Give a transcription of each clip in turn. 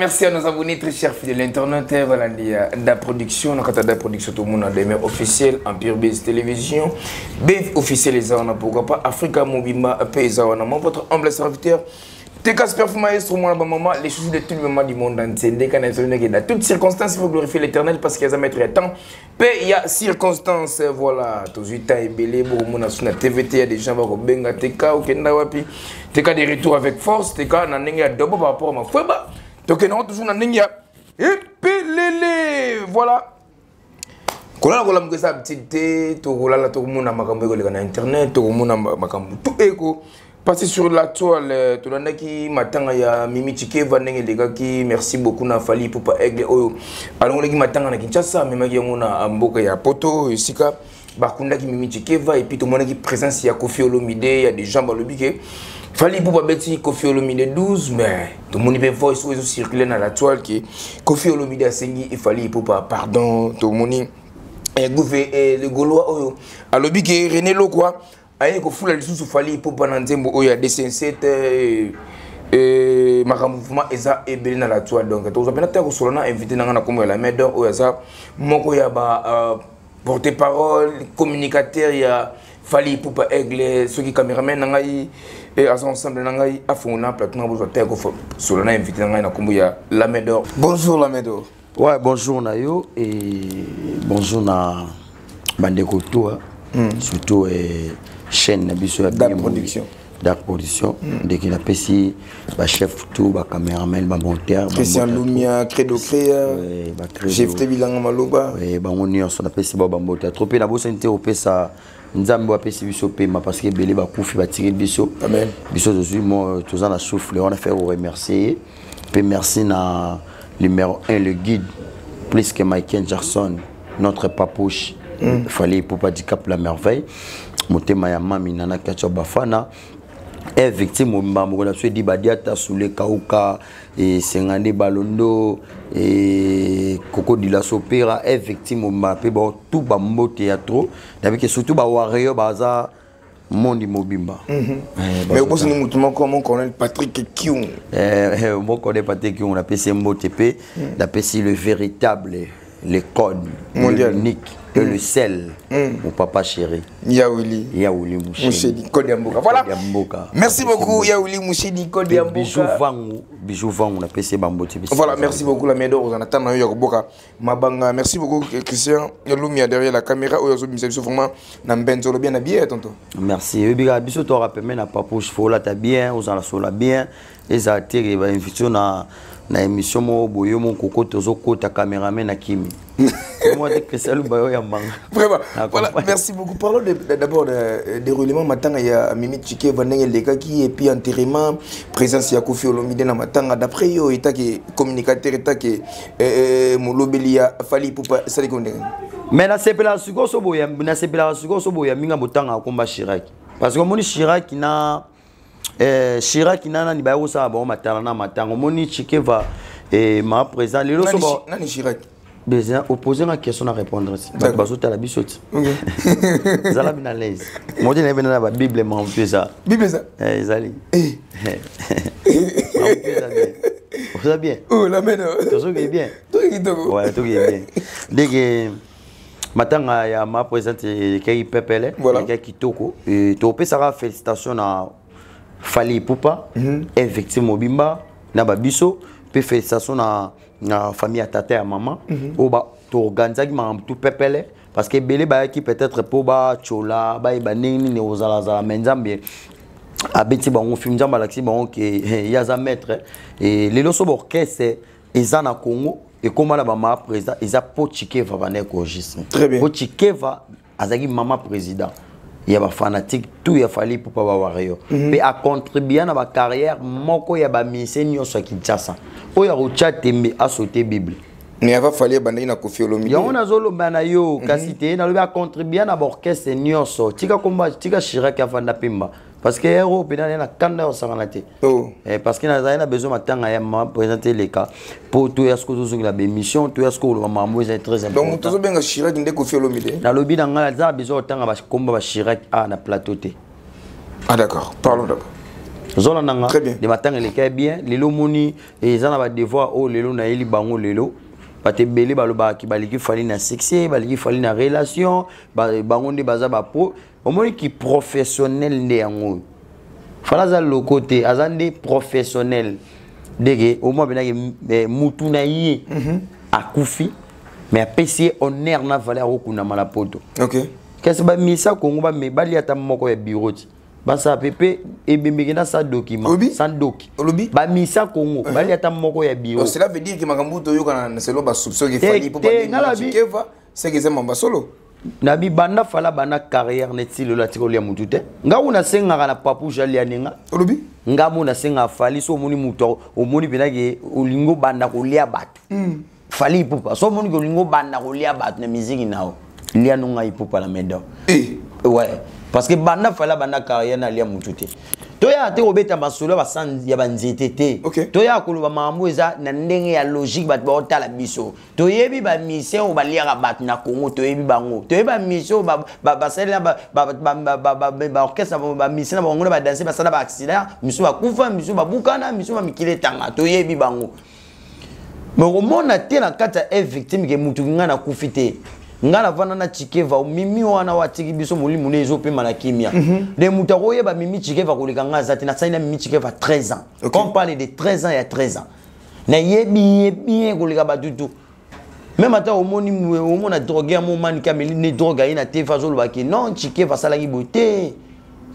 merci à nos abonnés très chers fidèles internautes. Voilà, la production, la production, tout le monde a demeure officiel, Empire Base Télévision, BF officiel, les Arna, pourquoi pas, Africa Mobimba, Paysa, votre humble serviteur. Tekas Maestro, moi, maman, les choses de tout le monde du monde entier. Dans toutes circonstances, il faut glorifier l'éternel parce qu'il y a un maître temps. Pe il y a circonstances, voilà. Tozuita ebele, bomona sur la TVT, il y a des gens qui benga TK, okenda wapi. TK de retour avec force, TK na ndenge ya dobo par rapport à ma fweba. Donc non toujours na ndenge ya epelele, voilà. Kolala kola mkesa petite te, tokolala tokomona makambo ekoleka na internet, tokomona makambo tout eko passer sur la toile. Tolandaki matanga ya Mimi Tshikeva ndenge elekaki. Merci beaucoup na Fally Ipupa Aigle oyo alongolaki matanga na Kinshasa, amemaki yango na mboka ya Poto esika bakundaki Mimi Tshikeva. Et puis tomonaki présence ya Koffi Olomide, ya des gens balobi ke Fally Ipupa beti Koffi Olomide 12, mais tomoni pe voice oyo ezocircule na la toile ke Koffi Olomide asengi Fally Ipupa pardon. Tomoni Gouve le Gaulois oyo alobi ke René Lokwa aye kofula lisusu Fally Ipupa na nzembo oyo ya DCN7. Makambo mouvement eza ebele na la toile. Donc tozwa mpena te kosolola na invité na nga na kombo ya la main d'or oyo aza moko ya ba porte parole communicateur ya Fally Ipupa Aigle. Soki cameraman na ngai aza ensemble na ngai, afongola plateau na bozwa te kosolola na invité na ngai na kombo ya la main d'or. Bonjour la main d'or. Ouais, bonjour na yo et bonjour na bandeko toi, surtout chaîne na biso ya Dark Production. Dark Production. Ndenge napesi ba chef tout, ba caméraman, ba monteur, Christian Lumia, Credo Créa, chef te bilanga maloba. Ouais, bango nyonso napesi ba bambote. Trop pe na bosani te opesa Nzambe apesi biso pema parce que ebele bakufi batiri biso. Amen. Biso tozwi mo toza na souffle, on a fait remercier. Pe merci na numéro 1, le guide, plus que Michael Jackson, notre papouche, Fally Ipupa Dicap la merveille. Motema ya mami nana kacha bafana. Est victime mobimba moko na biso edi badiata sule kauka e sengande balondo e koko dila sopera est victime mobimba pe ba tout ba mbote ya trop nabike surtout ba warrior baza mondi mobimba. Mais obosi ni mutu moko, mon colonel Patrick Kiung. Mon colonel Patrick Kiung, na pesi mbote pe, na pesi le véritable, le code mondial, l'unique et le sel, mon papa chéri. Yaouli. Yaouli Mouchedi. Mouchedi, Code Yamboka. Voilà. Code Yamboka. Merci beaucoup Yaouli Mouchedi, Code Yamboka. Bijou Vangu, Bijou Vangu, na pesi bambote. Voilà, merci beaucoup la Médor, on attend na Yoboka Mabanga. Merci beaucoup Christian Lumia derrière la caméra oyo zo biso vraiment na mbenzo bien habillé tonton. Merci. Ebika biso to rappelle na papouche fola ta bien, ozala sola bien. Eza tere ba invitation na émission mo boyo mon koko tozo kota cameraman na kimi. Moi de Christian Lubayo ya manga. Vraiment. Na Voilà, comprendre. merci beaucoup. Parlons d'abord de déroulement matanga ya Mimi Tshikeva ndenge lekaki et puis enterrement présence ya Koffi Olomide na matanga d'après yo état que communicateur état que molobeli ya Fally Ipupa sali ko ndenge. Mais na sepela siko so boya na sepela siko so boya minga botanga komba Chirac. Parce que moni Chirac na Chirac na nani ba ko sa ba matanga na matanga moni Tshikeva et ma présent lelo so ba Nani Chirac? Besoin opposer ma question à répondre. D'accord. Bazo ta la bisote. OK. Zala bien à l'aise. Moi je n'ai pas la Bible moi en plus ça. Bible ça. Eh zali. Eh. Vous allez bien? Oh la mène. Tout est bien. Tout est kitoko. Ouais, tout est bien. Dès que matanga ya ma présente kei pepele, kei kitoko et to pesa félicitations na Fally Ipupa, et victime mobimba na ba biso, pe félicitations na famille ya tata ya mama. Oyo ba to organisaki makambo tout pepele parce que ebele bayaki peut-être po ba tchola, ba yeba ndenge nini ozalazala, mais Nzambe abeti bango film, Nzambe alakisi bango ke, ye aza maître. Et lelo so ba orchestre eza na Congo ekóma na ba mama président, eza po Tshikeva ba ndeko enregistre. Très bien. Po Tshikeva azalaki mama président. Il y a ba fanatique tout ya Fally Ipupa ba warrior. Pe a contribuer na ba carrière moko ya ba musicien nyonso ya Kinshasa. Oyo ya kotia tembe a sauter Bible. Mais avant Fally bandaki na Koffi Olomide. Yango nazoloba na yo, kasi te, nalobi a contribuer na ba orchestre nyonso. Tika komba, tika Chirac afanda pemba. Parce que héros pena na kanda osangana te. Oh. Eh, parce que nazali na besoin matanga ya ma présenter les cas pour tout ya ce que tozongi la émission, tout ya ce que lo mambo c'est très Donc important. tozo benga Chirac nde Koffi Olomide. Nalobi na ngala za besoin otanga ba komba ba Chirac a na plateau te. Ah d'accord, parlons d'abord. Ozolanda nga de matanga elekaki bien. Lelo omoni eza na badevoir oyo lelo nayeli bango. Lelo bato ebele balobaka baliki Fally na succès, baliki Fally na relation, bango nde baza bapro. Omoni ki professionnel nde yango oyo. Fally aza loko te, aza nde professionnel. Ndenge omwa abenaki mutu na ye akufi, mais apesi ye honneur na valeur akokundama na Poto. Kasi bamisa Kongo balia ata moko ya bureau ti basala pe mpe ebembeki na sa document sans doki. Bamisa Kongo balia ata moko ya bureau. Cela veut dire que makambo toyokana selon basoupçon ke Fally po Tshikeva, c'est que eza mamba solo. Na bibanda Fally banda carrière neti lelo atika olia mutu te. Nga kuna nasengaka na Papouche alia ninga. Olobi? Nga mo nasengaka Fally, so omoni mutu, omoni mpenza ke olingi obanda kolia bato, Fally Ipupa, so omoni ke olingi obanda kolia bato na miziki na yo, lia no ngai Ipupa na Medor. Ouais, parce que banda Fally banda carrière na alia mutu te. Toyaka te kobeta masolo ya banzete te. Toyaka koloba makambo eza na ndenge ya logique. Bato baotala biso, toyebi bamission oyo baliaka bato na Congo, toyebi bango, toyebi bamission oyo basalela baorchestre, bamission na bango na badanse, basala baaccident, misu bakufa, misu babukana, misu bamikili etanga, toyebi bango. Mais okomona te na kati ya F Victime ke mutu ngai nakufi te. Ngai navanda na Tshikeva Mimi wana oyo atiki biso, molimo ne ezopema na kimia. De moto akoyeba Mimi Tshikeva koleka ngai aza te. Nasali na Mimi Tshikeva 13 ans. Quand on parle de 13 ans, ya 13 ans, nayebi ye bien koleka bato tu. Même ata omoni omona drogue ya momaniki, ameli ne drogue, aye na TV, azolobaki non, Tshikeva asalaki boye te.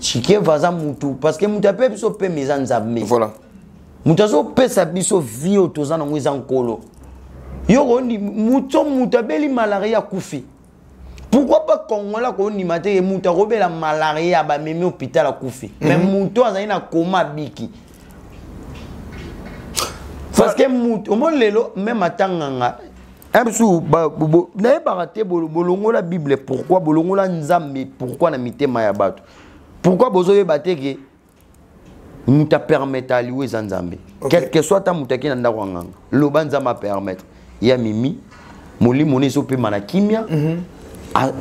Tshikeva aza mutu, parce que mutu ape biso peme eza Nzambe. Moto azopesa biso vie oyo toza nango eza Nkolo. Yo kondi moto, moto abeli malaria akufi, pourquoi pas Congolais akondima te ke moto akobela malaria, bamemi hôpital, akufi, mais moto azali na koma abiki? Parce que moto omoni lelo même atanganga bisu, nayebaka te bolongola Bible pourquoi, bolongola Nzambe pourquoi na mitema ya bato. Pourquoi bozoyeba te ke moto apermettre aliwa eza Nzambe? Quel que soit ata moto aki na ndako ya nganga, loba Nzambe apermettre ya Mimi, molimo ne ezopema na kimia.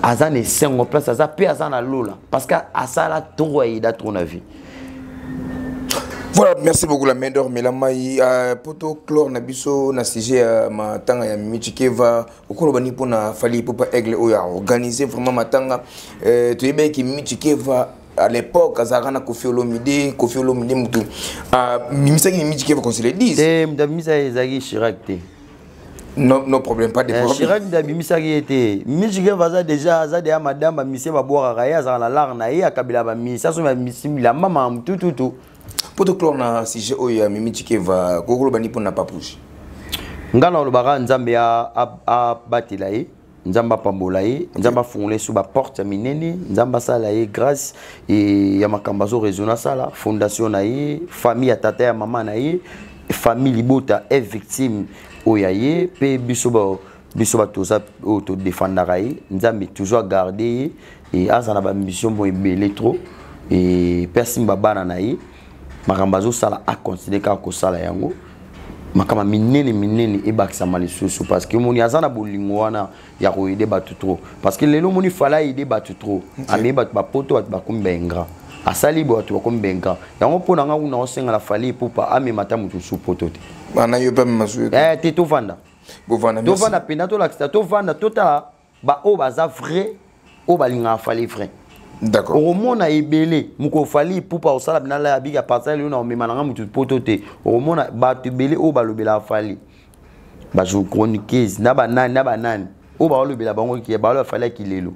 Aza na esengo place aza mpe aza na lola, parce que asala trop, aida trop na vie. Voilà, merci beaucoup la Main d'Or Melamai. Poto clore na biso na sujet ya matanga ya Mimi Tshikeva, okoloba ni mpona Fally Ipupa Aigle oyo a organisé vraiment matanga. Toyebaki Mimi Tshikeva à l'époque azalaka na Koffi Olomide. Koffi Olomide mutu abimisaki Mimi Tshikeva, qu'on se le dise. Te, moto abimisaki ezalaki Chirac te. Non, no problème, pas de problème. Chirac nde abimisaki ye te. Mimi Tshikeva aza déjà, aza deya madame. Bamisie babwakaka ye, azalaka na lare na ye, akabela bamisi, asomi bamisi bilamba, makambo tututu. Po toclore na sujet oyo ya Mimi Tshikeva, kokoloba ni mpona Papouche? Nga na olobaka Nzambe abatela ye, Nzambe apambola ye, Nzambe afungola ye so baporte ya minene, Nzambe asala ye grâce e ya makambo azoraisonne, asala fondation na ye, famille ya tata ya mama na ye, famille libota e victime oyo ya ye mpe biso biso bato toza oyo todefendaka ye. Nzambe toujours agarde ye e aza na bamission mo ebele trop e mpe asimba bana na ye. Makambo azosala, acontinue kaka kosala yango, makambo minene minene ebakisama lisusu, parce que omoni aza na bolingo wana ya koaider bato trop. Parce que lelo omoni Fally aide bato trop, amei bato bapoto, bato bakomi baingrat, asali bo bato bakomi baingrat. Yango mpo na nga kuna osengala Fally Ipupa amema ata moto mosusu poto te. Bana yo mpe amema su? Te, tovanda. Bovanda. Tovanda mpenza, tolakisa, tovanda, totala baoyo baza vrai, oyo balingaka Fally vrai. Okomona ebele mokolo Fally Ipupa osala bina la abiki apartir lelo na omema nanga motu poto te. Okomona bato ebele oyo balobelaka Fally, bachroniqueuse na banani na banani oyo baolobela bango ke baoloba Fally aki lelo,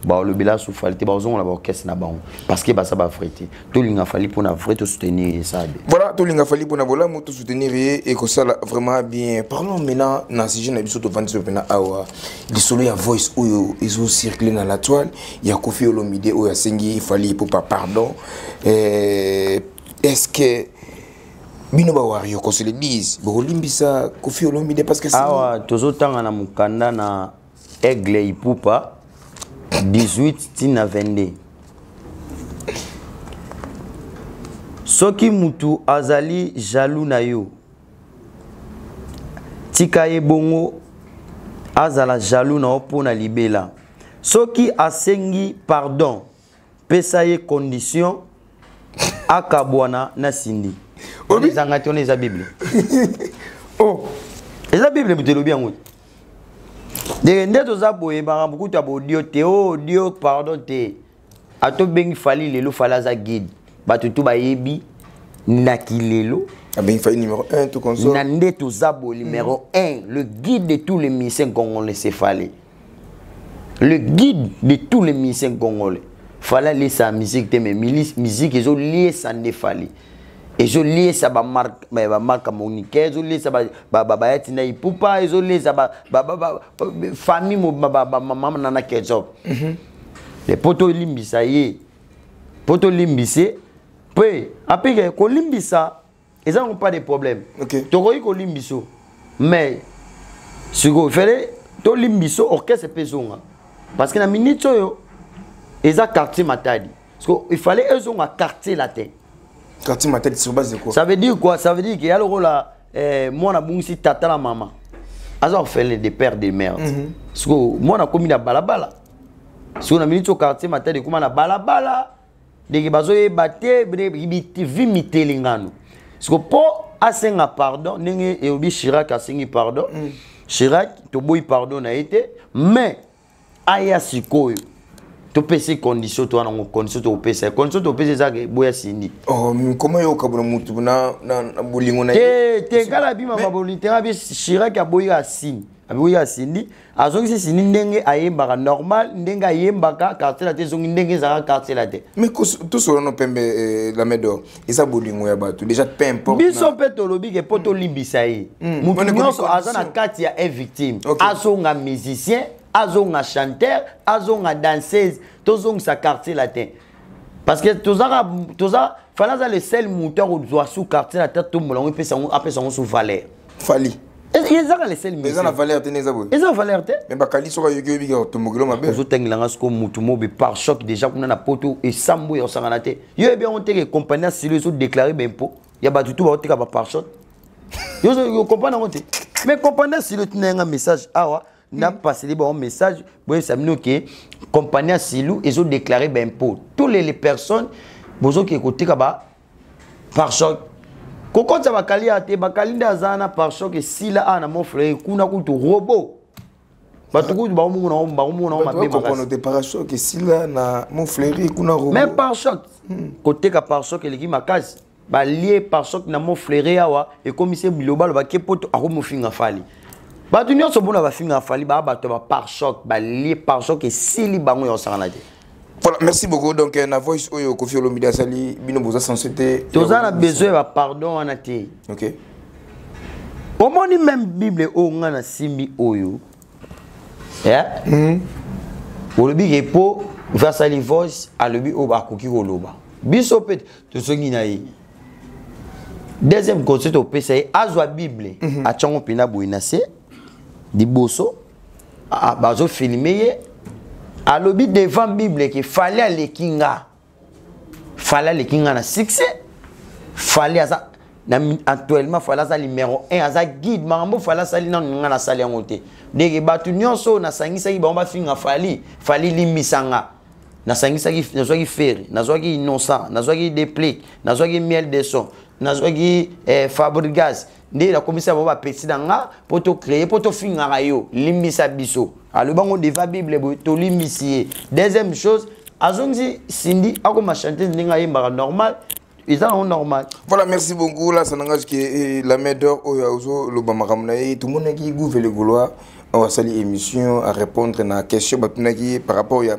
baolobela su Fally te, bazongola baorchestre na bango, parce que baza bavrai te. Tolinga Fally mpona vrai, tosoutenir ye, esa bien. Voilà, tolinga Fally mpona bolamu, tosoutenir ye, ekosala vraiment bien. Parlons maintenant na sujet na biso tovandi so mpena awa, lisolo ya voice oyo ezocircule na la toile ya Koffi Olomide oyo asengi Fally Ipupa pardon. Est ce que bino bawario, qu'on se le dise, bokolimbisa Koffi Olomide? Parce que awa tozotanga na mokanda na Aigle Ipupa 18 ntina 22: soki mutu azali jaloux na yo, tika ye bongo azala jaloux na yo mpo na libela. Soki asengi pardon, pesa ye condition. Akabwana na Cindy. Ezanga te, wana eza Bible. Oh. Eza Bible, moto elobi yango. Ndenge nde toza boye, makambo kutu ya bodio te, o audio pardon te. Atobengi Fally lelo, Fally aza guide, bato tu bayebi na kilelo. Abengi Fally numéro 1 tout consort. Na nde toza boye, numéro 1, le guide de tous les musiciens congolais, c'est Fally. Le guide de tous les musiciens congolais. Fally alesa musique te, mais musique ezoliesa nde Fally, ezoliesa bamarka monike, ezoliesa bayati na Ipupa, ezoliesa famille mama Nana Ketchup. Mpo tolimbisa ye, mpo tolimbise mpe apike kolimbisa, eza nango pas de problème. Tokoki kolimbiso, mais sikoyo fele tolimbiso orchestre mpe ezonga, parce que na minute oyo eza Quartier Matadi. Parce que il fallait ezonga Quartier Latin. Quartier Matadi sur base de quoi? Ça veut dire quoi? Ça veut dire que ya lokola mwana abungisi tata na mama, aza orphelin de père, de mère. Sikoyo mwana akomi na balabala. Sikoyo na minute oyo Quartier Matadi ekóma na balabala, ndenge bazoyeba te vi mitelengano. Siko mpo asenga pardon, ndenge elobi Chirac asengi pardon. Chirac, toboyi pardon na ye te, mais aya sikoyo topesi condition to wana ngo, condition tokopesa ye, condition tokopesa ezaka eboya Cindy. Oh, comment yo okabona mutu na bolingo na ye? Te te, ngala abima mabolingo te. Nga Chirac aboyi asini, aboyi asindi, azongisi Cindy ndenge ayembaka normal, ndenge ayembaka Quartier Latin, ezongi ndenge ezalaka Quartier Latin. Mais tosolo no pembe, la main d'or eza bolingo ya bato déjà, peu importe. Biso mpe tolobi ke mpo tolimbisa ye, motu nyonso aza na kati ya victime azonga musicien, azonga chanteur, azonga danseuse, tozongisa Quartier Latin, parce que tozaka toza Fally aza le seul moto akozwa su Quartier Latin, tombola yango, epesa yango, apesa yango su valeur. Fally. Ezaka le seul. Eza na valeur te, eza boye. Eza na valeur te. Mais bakali soki ayoki, oyebi kaka tombokelo mabe. Ozotangelanga sikoyo mutu mobe pare-choc déjà kuna na poto esambo ya osangana te. Yo yebi yango te ke compagnie ya silo ezodéclare baimpôt ya bato tu baoteka bapare-choc. Yo comprendre yango te, mais compagnie ya silo etina yanga message awa, napaseli bango message, boyebisa bino ke compagnie ya silu ezodéclare baimpôt, tous les personnes bozokende koteka ba pare-choc, kokotisa bakali ya te. Bakali nde aza na pare-choc esila awa na Mont-Fleury kuna kutu robot, bato kutu bakomona mabe. Makasi pare-choc esila na Mont-Fleury kuna robot. Mais pare-choc, koteka pare-choc eleki makasi, balie pare-choc na Mont-Fleury awa, ekomisi biloba alobaki poto akomofinga Fally. Bato nyonso mpona bafinga Fally, baa bato ya bapare-choc, balie pare-choc esili bango ya kosangana te. Voilà, merci beaucoup. Donc, na voice oyo Koffi Olomide asali, bino boza censé te. Toza na besoin ya pardon wana te. Omoni même Bible oyo nga nasimbi oyo, yeah? Olobi ke mpo asali voice, alobi oyo akoki koloba, biso mpe tozongi na ye. Deuxième conseil topesa ye, azwa Bible, atiango mpena boye na se liboso bazofilme ye, alobi devant Bible ke Fally aleki nga, Fally aleki nga na succès, Fally aza na, actuellement Fally aza numéro 1, aza guide. Makambo Fally asali nanu nga nasali yango te. Ndenge bato nyonso oyo nasangisaki bango bafinga Fally, Fally limbisanga, nasangisaki, nazwaki Ferre, nazwaki Innocent, nazwaki Deplick, nazwaki Miel de Son, nazwaki Fabregas, nde nakomisa bango bapesi na nga mpo tocréer mpo tofingaka yo, limbisa biso. Alobi yango devant Bible boye, tolimbisi ye. Deuxième chose, azongisi Cindy akoma chanteuse ndenge ayembaka normal, eza nango normal. Voilà, merci beaucoup. Là, ça n'engage que la main d'or oyo azoloba makambo na ye. Tomonaki Gouve le Gaulois oyo asali émission à répondre na question batunaki ye par rapport ya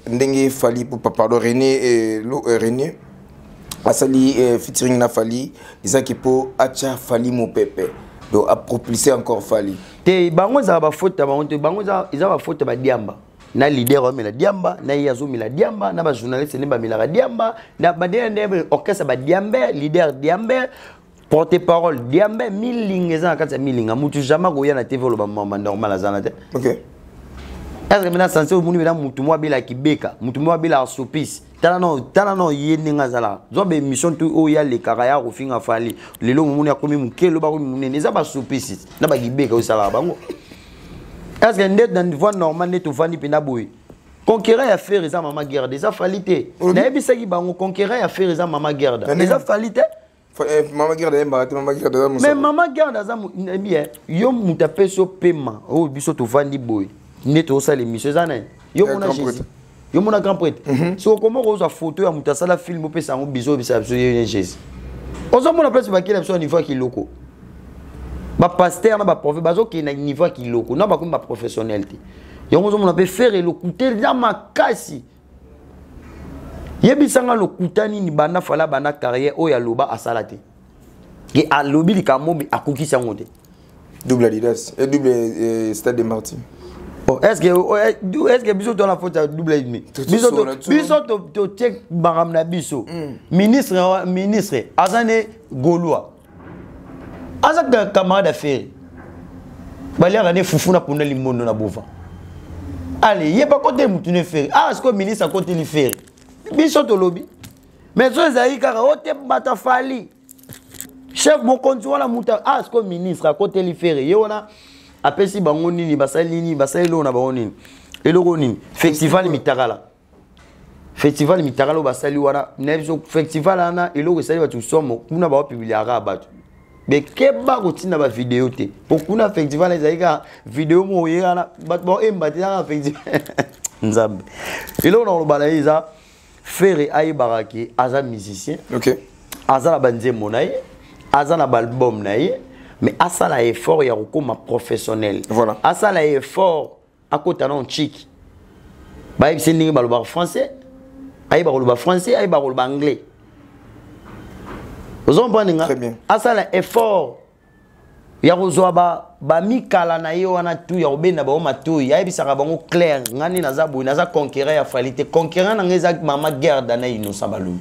ndenge Fally, pardon, René, René asali featuring na Fally, ezaki mpo atya Fally mopepe, donc apropulser encore Fally. Te, bango ezala bafaute ya bango te. Bango eza bafaute ya badiamba na leader omela diamba na ye, azomela diamba na bajournaliste nde bamelaka diamba na bandenge nde orchestre badiambe, leader diambe, porte parole diambe, milinga eza na kati ya milinga. Mutu jamais akoya na TV oloba mama normal aza na te. Est-ce que maintenant censé omoni mena mutu mo abelaki beka, mutu mo abelaka sopisi, tala no, tala no ye ndenge azalaka, zwa baémission tu oyo alekaka ya kofinga Fally, lelo momoni akomi moke, loba akomi monene, eza basopisi na bakibeka oyo esalaka bango. Est ce que nde na voie normale nde tovandi mpenza boye? Concurrent ya Ferre eza mama Gerda, eza Fally te. Nayebisaki bango, concurrent ya Ferre eza mama Gerda, eza Fally te. Mama Gerda yembaka te, mama Gerda aza Mais mama Gerda aza bien. Yo moto apesi yo pema oyo biso tovandi boye nde tozosala émission, eza nani? Yo mona Jésus, yo mona grand prêtre. Soki okoma kozwa photo ya moto asala film, opesa yango biso, oyebisa biso ye Jésus. Ozomona place bakela biso na niveau ya kiloko. Bapasteur na baprophète bazokende na niveau ya kiloko na bakomi baprofessionnel te. Yango ozomona mpe Ferre lokuta eza makasi. Yebisanga lokuta nini banda Fally banda carrière oyo aloba asala te? Ke alobi likambo me akokisi yango te. Double Adidas et double Stade des Martyrs. Bon, est-ce que biso tona faute ya double et demi? Biso totie makambo na biso. Ministre aza ne Gaulois, aza camarade ya Ferre, baliaka ne fufu na punda limondo na bova. Ale ye bakote mutu ne Ferre. Ah, sikoyo ministre akoteli Ferre, biso tolobi. Mais so ezali kaka o te, bato afali chef mokonzi wana mutu. Ah, sikoyo ministre akoteli Ferre, ye wana apesi bango nini? Basali nini? Basali eloko na bango nini? Eloko nini? Festival Mitakala, festival Mitakala oyo basali wana na biso, festival wana eloko esali bato somo kuna. Baopubliaka bato bekeba kotinda bavideo te, po kuna festival ezali kaka video moko oye wana, bato baoyemba te kaka festival. Nzambe, eloko na koloba na ye eza Ferre ayebaka ke aza musicien. Aza na banzembo na ye, aza na baalbum na ye, mais asala effort ya kokóma professionnel. Asala effort, akota na ntiki, bayebisi ndenge balobaka français, ayeba koloba français, ayeba koloba anglais. Ozo comprendre nga? Très bien. Asala effort ya kozwa bamikala na ye wana tu, ya kobenda bango matoi, ayebisaka bango clair: nga nde naza boye, naza concurrent ya Fally te. Concurrent na ngai eza mama Gerda na Innocent Balobi.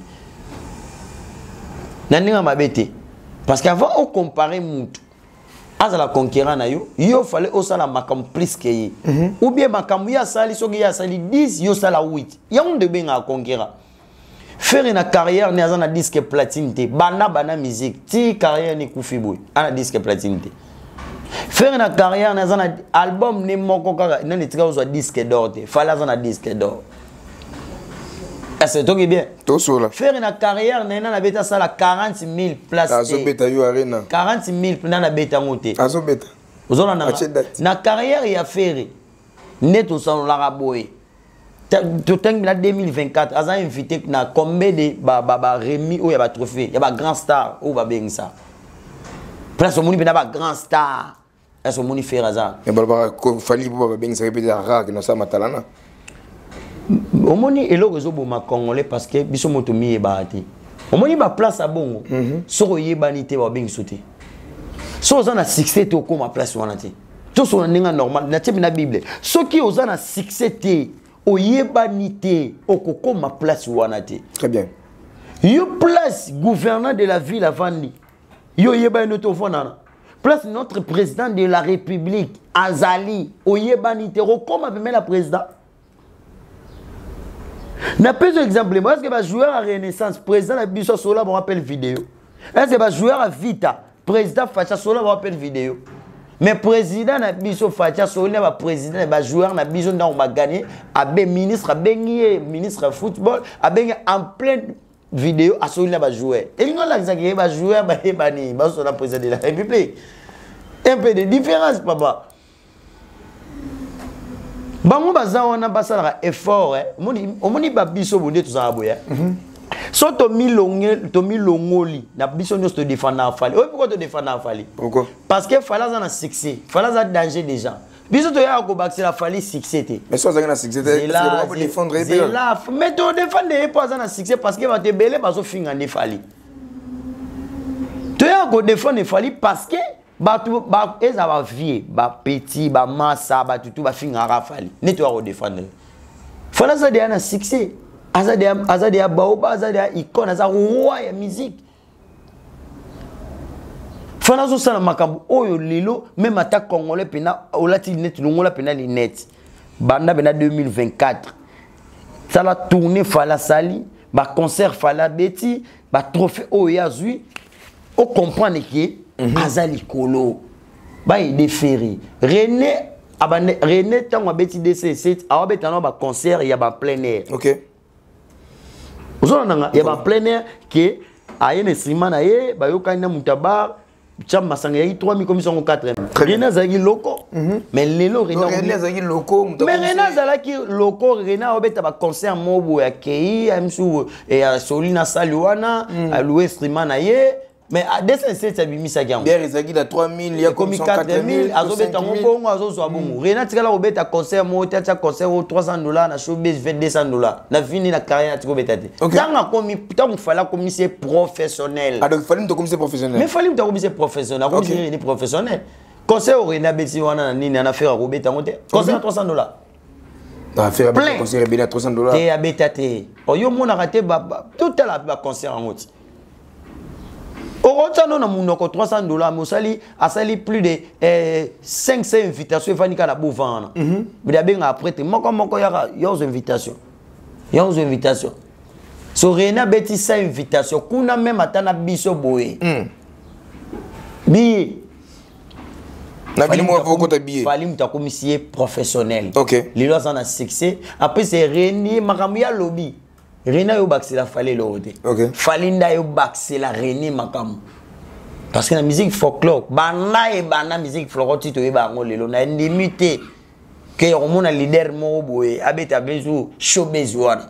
Na ndenge ya mabe te, parce que avant ocompare mutu azala concurrent na yo, yo fallait osala makambo plus ke ye, ou bien makambo ye asali, soki ye asali 10, yo osala 8. Yango nde ebengaka concurrent. Ferre na carrière ne aza na disque platine te. Banda bana musique ti carrière ne ekufi boye, ana disque platine te. Ferre na carrière ne aza na album ne moko kaka nani etika kozwa disque d'or te. Fally aza na disque d'or. Est-ce toki bien? Tosola. Ferre na carrière na ye nani abeti asala 40 000 place te. Azobeta yo Arena. 40 000 nani abeti yango te. Azobeta. Ozolanda? Atie date. Na carrière ya Ferre nde tosalolaka boye, totangi na 2024, aza invité na combien de baremis oyo ya batrophée ya bagrand star oyo babengisa place? Omoni mpena bagrand star, ese omoni Ferre aza? Me balobaka Fally mpo babengisaka mpe rare na osala matalana. Omoni eloko ezoboma Congolais, parce que biso moto miyebaka te. Omoni baplace ya bongo, soki oyebani te, babengiso te. Soki oza na succès te, okóma place wana te. Tosola ndenge normal, natie na Bible: soki oza na succès te, oyebani te, okokóma place wana te. Très bien. Yo place gouverneur de la ville avandi, yo oyebani no te, ovandana place notre président de la République azali, oyebani te, okokóma pembeni ya président. Napesi exemple: est ce que bajoueur ya Renaissance, président na biso asola bango appel vidéo? Est ce que bajoueur ya Vita, président Fatshi asola bango appel vidéo? Mais président na biso Fatshi asoli na baprésident na bajoueur na biso ntango baganye, abe ministre abengi ye, ministre ya football abengi en pleine vidéo, asoli na bajoueur. Elingi olakisaki ye bajoueur bayebani, basola président de la République. Un peu de différence, papa. Bango baza wana, basalaka effort. Omoni babiso bo nde tozalaka boye. So tomilongoli na biso nyonso, todefendaka Fally. Oyo pourquoi todefendaka Fally? Pourquoi? Parce que Fally aza na succès, Fally aza danger déjà. Biso toyaka kobakisela Fally succès te. Mais so azalaki na succès te, défendre ye? Zela, mais todefendre ye mpo aza na succès, parce que bato ebele bazofinga nde Fally. Toyaka kodefendre Fally parce que bato eza bavie, bapeti, bamasa, bato tu bafingaka Fally nde toyaka kodefendre. Fally aza deya na succès, aza deya baoba, aza deya icône, aza roi ya musique. Fally azosala makambo oyo lelo, même ata Congolais mpena olati lunette, longola mpena lunette, banda mpena 2024, sala tournée Fally asali, baconcert Fally abeti, batrophée oyo ye azwi, ocomprendre ke aza likolo. Baaider Ferre. René Abande René ntango abeti dc7, awabeta na baconcert ya ba plein air. Ozolanda nga, ya ba plein air ke aye na instrument na ye, bayokani na moto ya bar, tia masanga eyaki 3 mikomi yango 4. René azalaki loko, mais lelo René azalaki loko. Mais René azalaki loko. René aobeta baconcert moko boye, akei amisu asoli na sali wana, aloue instrument na ye, mais à 207 abimisaki yango. Bière ezalaki na 3000, ya ekomi 4000, azobeta yango bongo, azozwa bongo. René atikala kobeta concert moko te, atia concert oyo $300 na showbase, 200 $ na vini na carrière, atika kobeta te. Ntango akomi, ntango Fally akomisi ye professionnel. Ah, donc Fally moto akomisi professionnel. Mais Fally moto akomisi professionnel, akomisi René professionnel. Concert oyo René abeti wana na nini, ana Ferre akobeta yango te, concert ya $300. Ferre abeta concert ebele ya $300. Te, abeta te. Oyo omonaka te, totala baconcert yango ti okotya no na monoko $300, mais osali, asali plus de 500 invitation, efandi kaka na bovan wana. Mais abengaka prêtre moko moko, yaka yo ozwa invitation, yo ozwa invitation. So René abeti 100 invitation kuna, même ata na biso boye biye. Na bino moko okota billet. Fally moto akomisi ye professionnel. Lelo aza na succès. Après c'est René, makambo ya lobi, René ayobakisela Fally eloko te. Fally nde ayobakisela René makambo, parce que na musique folklore, banda ebanda musique folklore ti toyeba yango lelo, na ndimi te ke komona leader moko boye abeta bezu showbase wana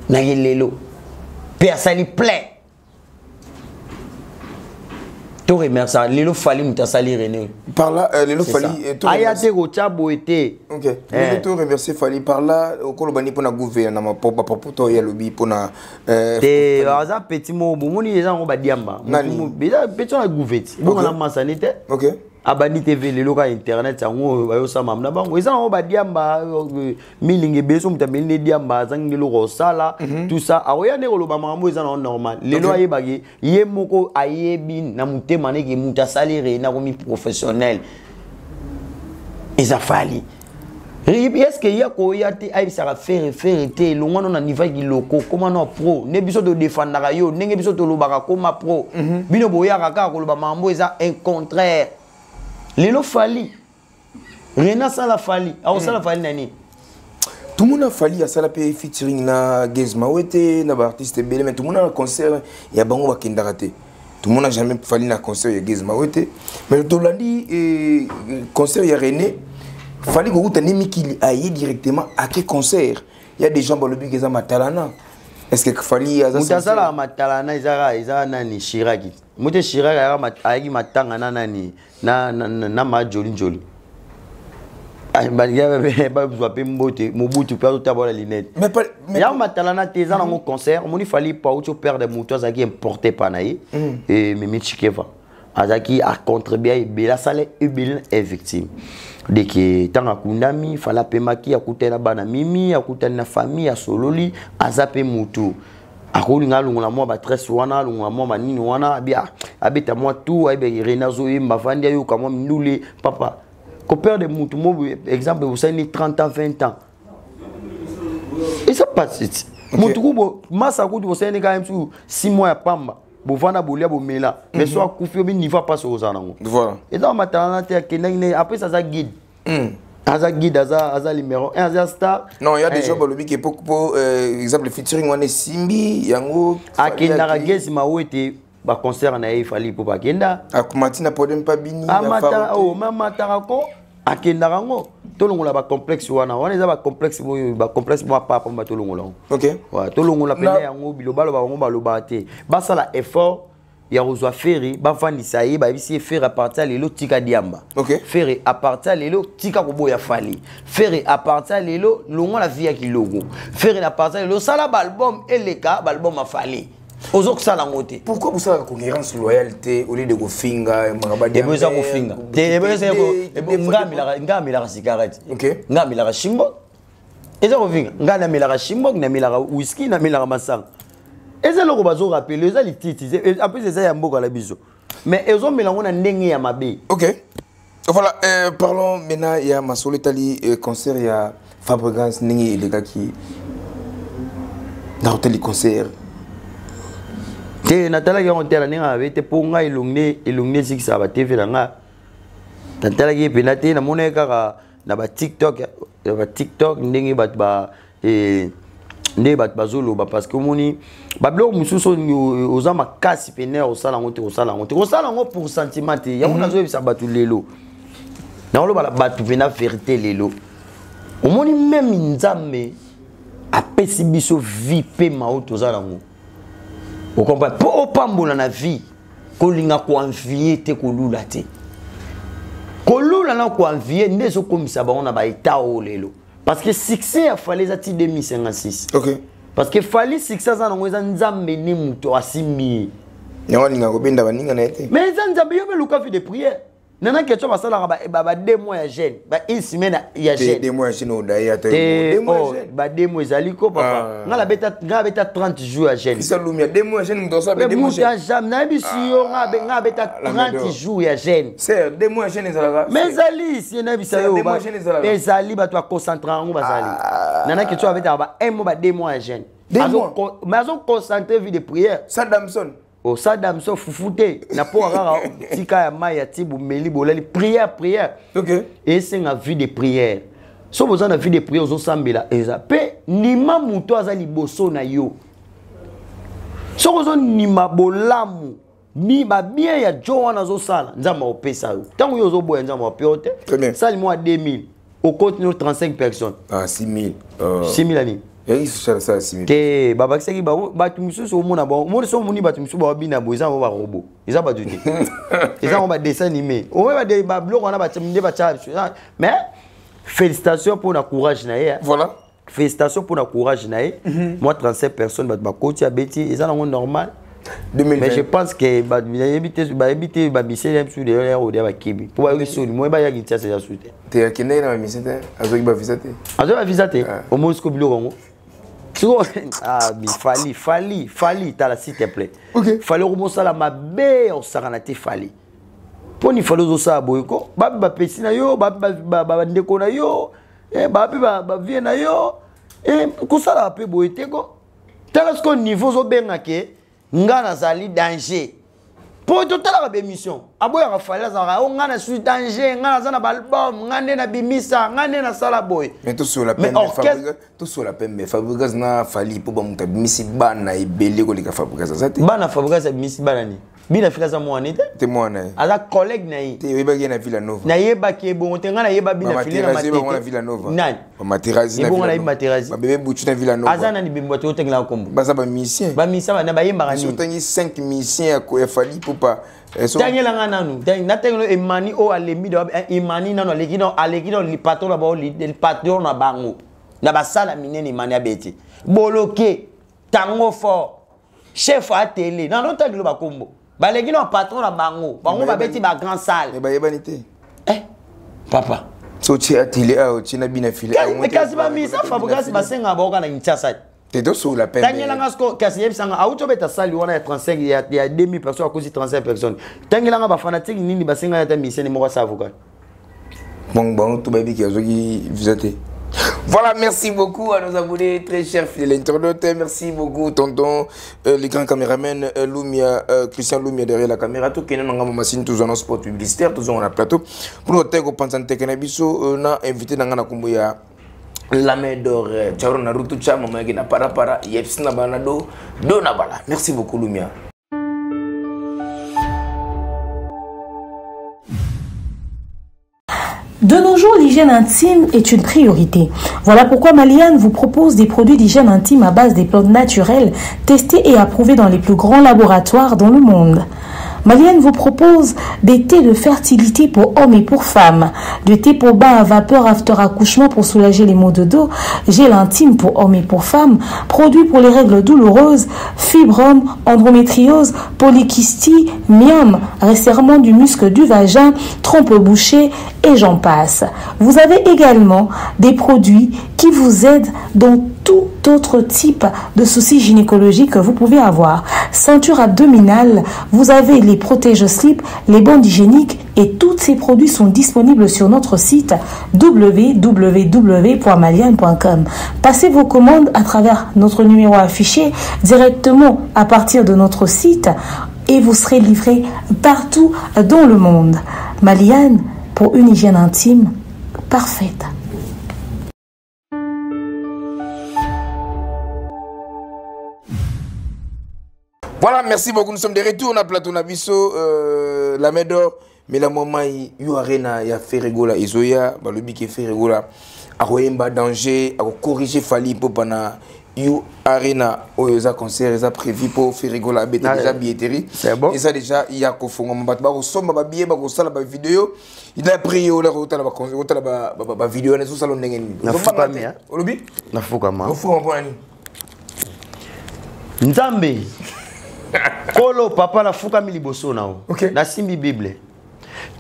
naki lelo mpe asali plein. To remercier lelo Fally moto asali René. Par là, lelo Fally aya te kotya boye te. Ok, lelo to remercier Fally. Par là, okolobani mpona gouvernement na mapropo to ya lobi mpona Te, aza petit moko bomoni, eza yango badiamba, eza petit wana gouveti bongo na masani te. Abandi TV lelo ka internet yango oyo bayosama na bango, eza yango badiamba milingi ebele. So moto ameli nde diamba, azangi nde eloko kosala, tout ça, akoya nde koloba makambo eza nango normal. Lelo ayebaki ye moko, ayebi na motema ndeke moto asali René akomi professionnel eza Fally. Est-ce que ya koya te ayebisaka Ferre, Ferre te, elongwa no na niveau ya kiloko, koma no pro, nde biso todefandaka yo, ndenge biso tolobaka koma pro. Bino boyaka kaka koloba makambo eza un contraire. Lelo Fally, René asala Fally, akosala Fally na nini? Tomona Fally asala mpe featuring na Gaz Mawete, na baartiste ebele, mais tomona na concert ya bango bakendaka te. Tomona jamais Fally na concert ya Gaz Mawete, mais tolandi concert ya René, Fally kokuta nde mikili, aye directement ake concert. Ya des gens balobi eza matalana. Est ce que Fally aza Moto asalaka matalana ezaka, eza nani, Shiraki moto. Shiraki ayaki matanga na nani, na majoli njoli, bazwa mpe mbote Mobutu mpe azotabola linete. Yango matalana te, eza nango concert. Omoni Fally po auti operdre moto azalaki importe pa na ye, Mimi Chikeva, azalaki acontribue ebele, asala ebele na victime deke. Ntango akundami, Fally apemaki, akutani na bana Mimi, akutani na famille, asololi. Aza mpe motu akolinga alongola mwa bastress wana, alongola mwa manini wana, abi abeta mwa tu, ayebeki René azoyemba, avandi, ayoka mwa mindule. Papa koperdre mutu mo, exemple osali 30 ans, 20 ans, eza pasi ti mutu ku masa kutu bosali kaka mosusu 6 mois ya pamba, bovanda, bolia, bomela, mais so akufi, obi niveau apasi ozala nango. Eza matalana te, akendaki ne. Après aza guide, aza guide, aza numéro 1, aza star. Non, il y a des gens balobi ke po exemple featuring wana esimbi yango. Akendaka Gaz Mawete, baconcert na ye, Fally mpo bakenda. Akomati na podium mpa bini. Amataka ko, akendaka yango. Tolongola bacomplexe wana, wana eza bacomplexe oyo, bacomplexe mwa papa mba, tolongola yango. Tolongola pene yango. Bilobaloba bango balobaka te, basala effort ya kozwa Ferre, bavandisa ye, bayebisi ye: Ferre, à partir ya lelo tika diamba. Ferre, à partir ya lelo tika koboya Fally. Ferre, à partir ya lelo longwa na vie ya kiloko. Ferre, à partir ya lelo sala baalbum, eleka baalbum a Fally, ozokosala yango te. Pourquoi bosalaka concurrence loyale te au lieu de kofinga? Ebo eza kofinga te, nga amelaka cigarette, nga amelaka shimbok, eza kofinga? Nga namelaka shimbok, namelaka whisky, namelaka masanga, eza eloko bazorappeler, eza lititi. En plus eza ya mboka na biso, mais ezomela yango na ndenge ya mabe. Ok, voilà, parlons maintenant ya masolo etali concert ya Fabregas, ndenge elekaki na hoteli concert. Te, natalaki yango te na ndenge mabe te, mpo ngai elongi elongi esikisaka batv na nga. Natalaki ye mpenza te, namonaki kaka na ba TikTok, na ba TikTok ndenge bato ba eh, nde bato bazoloba, parce que omoni babiloko mosusu oza makasi pene ya kosala yango te, kosala yango te, kosala yango pour sentiment te. Yango nazoyebisa bato lelo, nakolobala bato mpena vérité lelo. Omoni, même Nzambe apesi biso vie pema oyo toza nango, ocomprendre, mpo opambola na vie, kolinga koenvie te, kolula te. Kolula na koenvie nde ezokomisa bango na baétat oyo lelo, parce que succès ya Fally eza ti 2056. Parce que Fally, succès aza nango eza Nzambe nde moto asimbi ye. Yango alinga kobenda baninga na ye te. Mais eza Nzambe. Yo mpe luka vie de prière. Nana question, basalaka ba 2 mois ya jeûne, ba une semaine ya jeûne. 2 mois ya jeûne, odaye ata. Deux mois, ba 2 mois ezali ko, papa. Nga nabeta 30 jours ya jeûne. Lumia, 2 mois ya jeûne, moto asala 2 mois. Mutu ya nayebi si yo, nga abeta 30 jours ya jeûne. C'est 2 mois ya jeûne ezalaka. Mais ezali si nayebisa yo, ezali bato baconcentre yango, bazali. Nana question, abetaka ba 1 mois, ba 2 mois ya jeûne, mais azoconcentre vie de prière. Sadamson. Osada biso fufu te na mpo kaka tika ya mai ya ti bomeli, bolali, prière, prière. Esenga vie de prière. So boza na vie de prière, ozosambela, eza mpe ndima moto aza liboso na yo. Soki ozondima bolamu, babien ya jo wana azosala, Nzambe akopesa yo. Ntango yo ozoboya, Nzambe ape yo te. Sali mwa 2000, okoti no 35 personnes. Ah, 6000. 6000 ani te, babakisaki bato mosusu. Omona bango, omoni, so omoni bato mosusu babina boye, eza bango barobots, eza bato te, eza bango badessin animé. Omoni babiloko wana nde batya biso. Mais félicitation mpona courage na ye. Félicitation mpona courage na ye. Moi, 37 personnes, bato bakoti, abeti, eza nango normal. Mais je pense que bayebi te, bayebi te, bamisele ya biso deyo ya odia bakebi mpo bayoki soni. Moye bayaki ntiasa eza su te. Te, akendaki na bamise te, azwaki bavisa te. Azwaki bavisa te. Omoni siko biloko yango siko. Ah, Fally, Fally, Fally, tala, s'il te plaît. Fally, okomosala mabe, osakana te. Fally, mponi Fally ozosala boye ko? Bape bapesi na yo, bape bandeko na yo, bape bavie na yo, kosala mpe boye te ko. Tala sikoyo niveau ozobenga ke nga nazali danger, mpo totalaka baémission, aboyaka Fally, azalaka o nga na suis danger, nga naza na baalbum, nga nde nabimisa, nga nde nasala boye. Mais tosola pembe, tosola pembe. Fabregas na Fally, mpo bamoto abimisi bana ebele koleka Fabregas aza te. Bana, Fabregas abimisi bana nini? Bina fili aza mwana te. Te, mwana ye. Aza collègue na ye. Te, oyebaki ye na Villa Nova. Nayebaki ye bongo te, ngai nayeba bina fili na Matete. Villa Nova. Nani? Bamaterazi. Ebongo nayebi Materazi. Babebe Butu na Villa Nova. Aza nani? Bembo bato otangelaka kombo. Baza bamusicien. Bamusicien bana bayembaka nini? Otangi 5 musicien ya Fally Ipupa. Tangelanga nanu, natangelo Emani oyo alembi. Emani nanu aleki, aleki nano patron na bango, patron na bango na basala minene. Emani abeti boloke tango fort, chef atele nano otangelo bakombo, baleki na patron na bango, bango babeti bagrand salle. Bayebani te. Eh, papa. So otie atele awa, otie na bina file. Kasi bamisa Fabregas basengaka baoka na Kinshasa. Te, tosola pembe. Tangelanga siko, kasi yebisanga, auti obeta sali wana ya 35, ya 2000 personnes, akosi 35 personnes. Tangelanga bafanatike nini basengaka ata misene moko asa avocat. Bon, bon, tout bayebi ki azwaki visa te. Voilà, merci beaucoup à nos abonnés, très chers fidèles internautes. Merci beaucoup, tonton, les grands caméramans, Lumia, Christian Lumia derrière la caméra. Tout qui est dans machine, tous en spot publicitaire, tous en plateau. Pour nous, tego pensante biso, na invité dans na kumbu ya Lame d'or, Charo Naruto, Chama, na para para, Yeps na banado, do na bala. Merci beaucoup, Lumia. De nos jours, l'hygiène intime est une priorité. Voilà pourquoi Maliane vous propose des produits d'hygiène intime à base des plantes naturelles, testés et approuvés dans les plus grands laboratoires dans le monde. Maliane vous propose des thés de fertilité pour hommes et pour femmes, des thés pour bain à vapeur after accouchement pour soulager les maux de dos, gel intime pour hommes et pour femmes, produits pour les règles douloureuses, fibrome, endométriose, polykystie, myome, resserrement du muscle du vagin, trompe bouchée et j'en passe. Vous avez également des produits qui vous aident dans tout autre type de soucis gynécologiques que vous pouvez avoir. Ceinture abdominale, vous avez les protège-slip, les bandes hygiéniques et tous ces produits sont disponibles sur notre site www.maliane.com. Passez vos commandes à travers notre numéro affiché directement à partir de notre site et vous serez livré partout dans le monde. Maliane, pour une hygiène intime parfaite. Voilà, merci beaucoup. Nous sommes de retour na plateau na biso euh, la main d'or mais la mai yo arena ya Ferre Gola ezoya balobi ke Ferre Gola akoyemba danger akocorriger Fally Ipupa na yo arena oyo eza concert eza prévu mpo Ferre Gola abeta Ah, déjà billetterie c'est bon. eza déjà ya kofongama bato bakosomba babillet bakosala bavideo ina après yo olaka otala otala bavideo wana ezosala ndenge nini Nafukami, hein. olobi nafukama ofukama mpona nini nzambe kolo papa nafukami liboso na yo Ok. nasimbi bible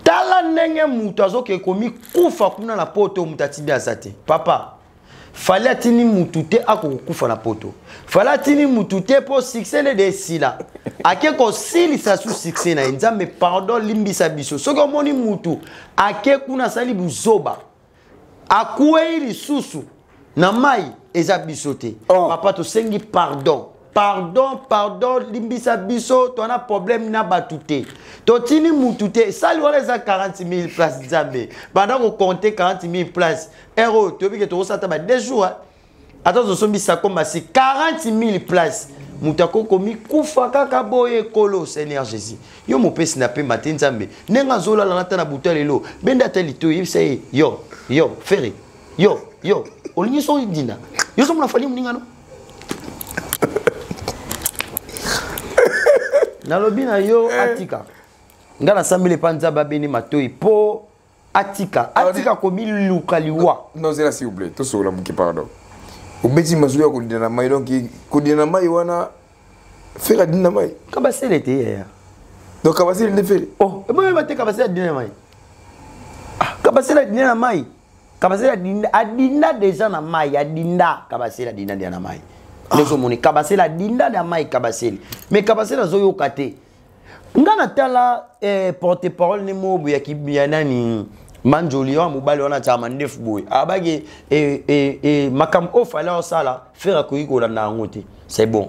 tala ndenge moto azokende komikufa kuna na poto moto atindi aza te papa fali atindi mutu te akokokufa na poto fali atindi mutu te mpo succès nde de esila ake kosilisa su succès na ye nzambe pardon limbisa biso soki omoni mutu ake kuna asali buzoba akwei lisusu na mai eza biso te Oh. papa tosengi pardon pardon pardon limbisa biso toana problème na bato te totini mutu te sali wana eza 40 000 place nzambe banda kokonte 40 000 place ere oyo toyebi ke tokosala ata ba 2 jours hein. ata tosombi sakombasi 40 000 place moto akoki komikufa kaka boye ekolo seigneur jésus yo mopesi na pema te nzambe ndenge azolala na ta na butu ya lelo benda ata litoyi yebisa ye yo yo fere yo yo olingi so dinda yo ozomona fali moninga no nalobi na yo atika ngai nasambeli epa nzambe abeni matoi mpo atika atika komiluka liwa non zela s'il vous plaît tosokola moke pardon obeti masolo ya kodinda na mai donc kodinda na mai wana fere adinda mai kabasele te yaya donc kabasele nde fere oh eboyeba te kabasele adinda na mai Ah, kabasele adinda na mai kabasele adinda adinda deja na mai adinda kabasele adinda deja na mai nde omoni kabasele adinda na mai kabasele mais kabasele azoyoka te nga natala eh, porte parole ne moko boye ya ki- ya nani manjoli wana mobali wana atiaka mandefu boye abaki eh, eh, eh, makambo oyo fale osala fere akoki kolanda yango te c'est bon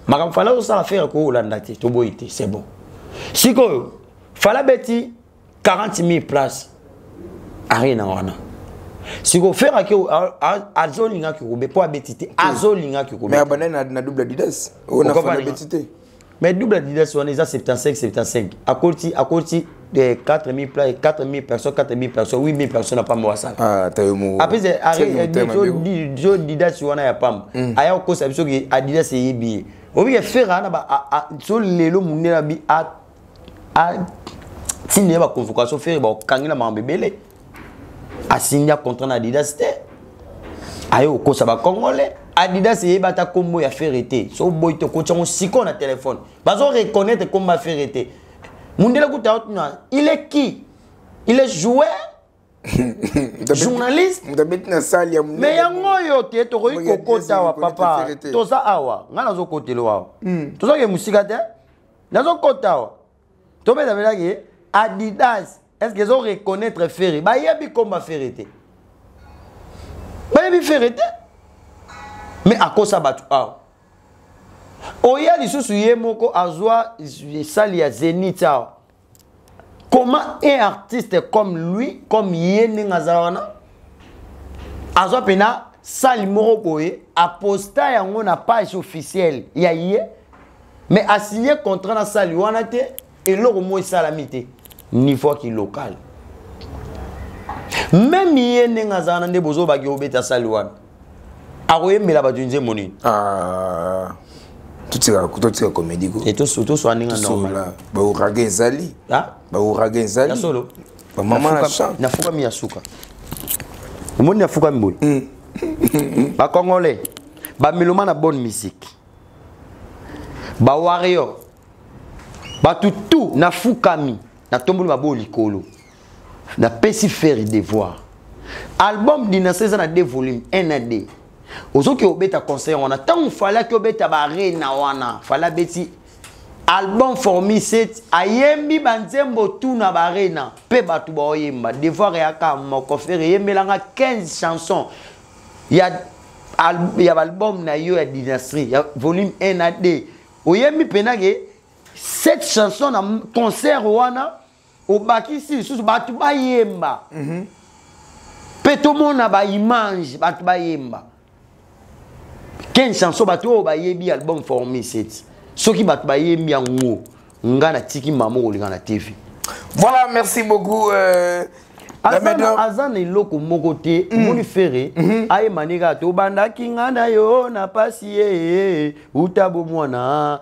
makambo fale osala fere akoki kolanda te toboyi te c'est bon sikoyo fale abeti 40 000 place arena wana sikoyo fere ake azolingaki kobe mpo abeti te azolingaki mais kobe abandani na, na double adidas oyo na Okopani fana nga. abeti te mais double adidas wana eza 75 75 akoti akoti eh, 4000 place 4000 personnes 4000 personnes 8000 personnes na pamba wasala ah tayo moko apres Tiens, jo adidas wana ya pamba aya kokosa biso ke adidas eyebi ye obike fere ana so lelo monene abi atindi ye baconvocation fere bakokangela makambo ebele asinya contrat na adidas te aye kokosa bacongolais adidas eyeba ata nkombo ya fere te so boyi te okoti yango sikoyo na telefone bazo reconnaître nkombo ya fere te mundele kuta otuna il est qui il est joueur journaliste moto abeti na sale ya monene me yango oyo te tokoki Moki kokota Adidas awa reconnaître papa Ferre te. toza awa ngai nazokotela awa tozokende mosika te nazokota awa tobeta belaki adidas est ce que ezo reconnaître fere bayebi komba fere te bayebi fere te me akosa bato awa oya lisusu ye moko azwa sali ya zénith awa comment un artiste comme lui comme ye ndenge azala wana azwa mpena sali moko boye aposta yango na page officielle ya ye mais asigne contrat na sali wana te eloko moko esalami te niveau aki local meme ye ndenge aza wana nde bozobaki obeta sali wana akoyembela bato nzembo nini Ah, totika totika comédie ko e toswa ndenge normal tosola bauraga ezali Ah? bauraga ya ezali solo bamama na champ nafukami ya suka omoni nafukami boye bacongolais bameloma na bonne musique bawario bato tu nafukami natomboli maboko likolo napesi faire devoir album dynastie eza na deux volume 1 na 2 ozoki obeta concert wana ntango falaki obeta barena wana fali abeti album formi 7 ayembi banzembo tu na barena mpe bato baoyemba devoir eyaka moko fere eyembelanga 15 chansons ya, al, ya baalbum na yo ya dynastie ya volume 1 na 2 oyembi mpena ke 7 chansons na concert wana Obakisi lisusu bato bayemba mpe tomona baimage, bato bayemba 15 chanson. Bato oyo bayebi album Formule 7, soki bato bayembi yango, nga natiki mama kolinga na TV. Voilà, merci beaucoup. Aza na eloko moko te. Omoni Ferre ayemba nde kaka tobandaki nga na yo na pasi ye uta bomwana.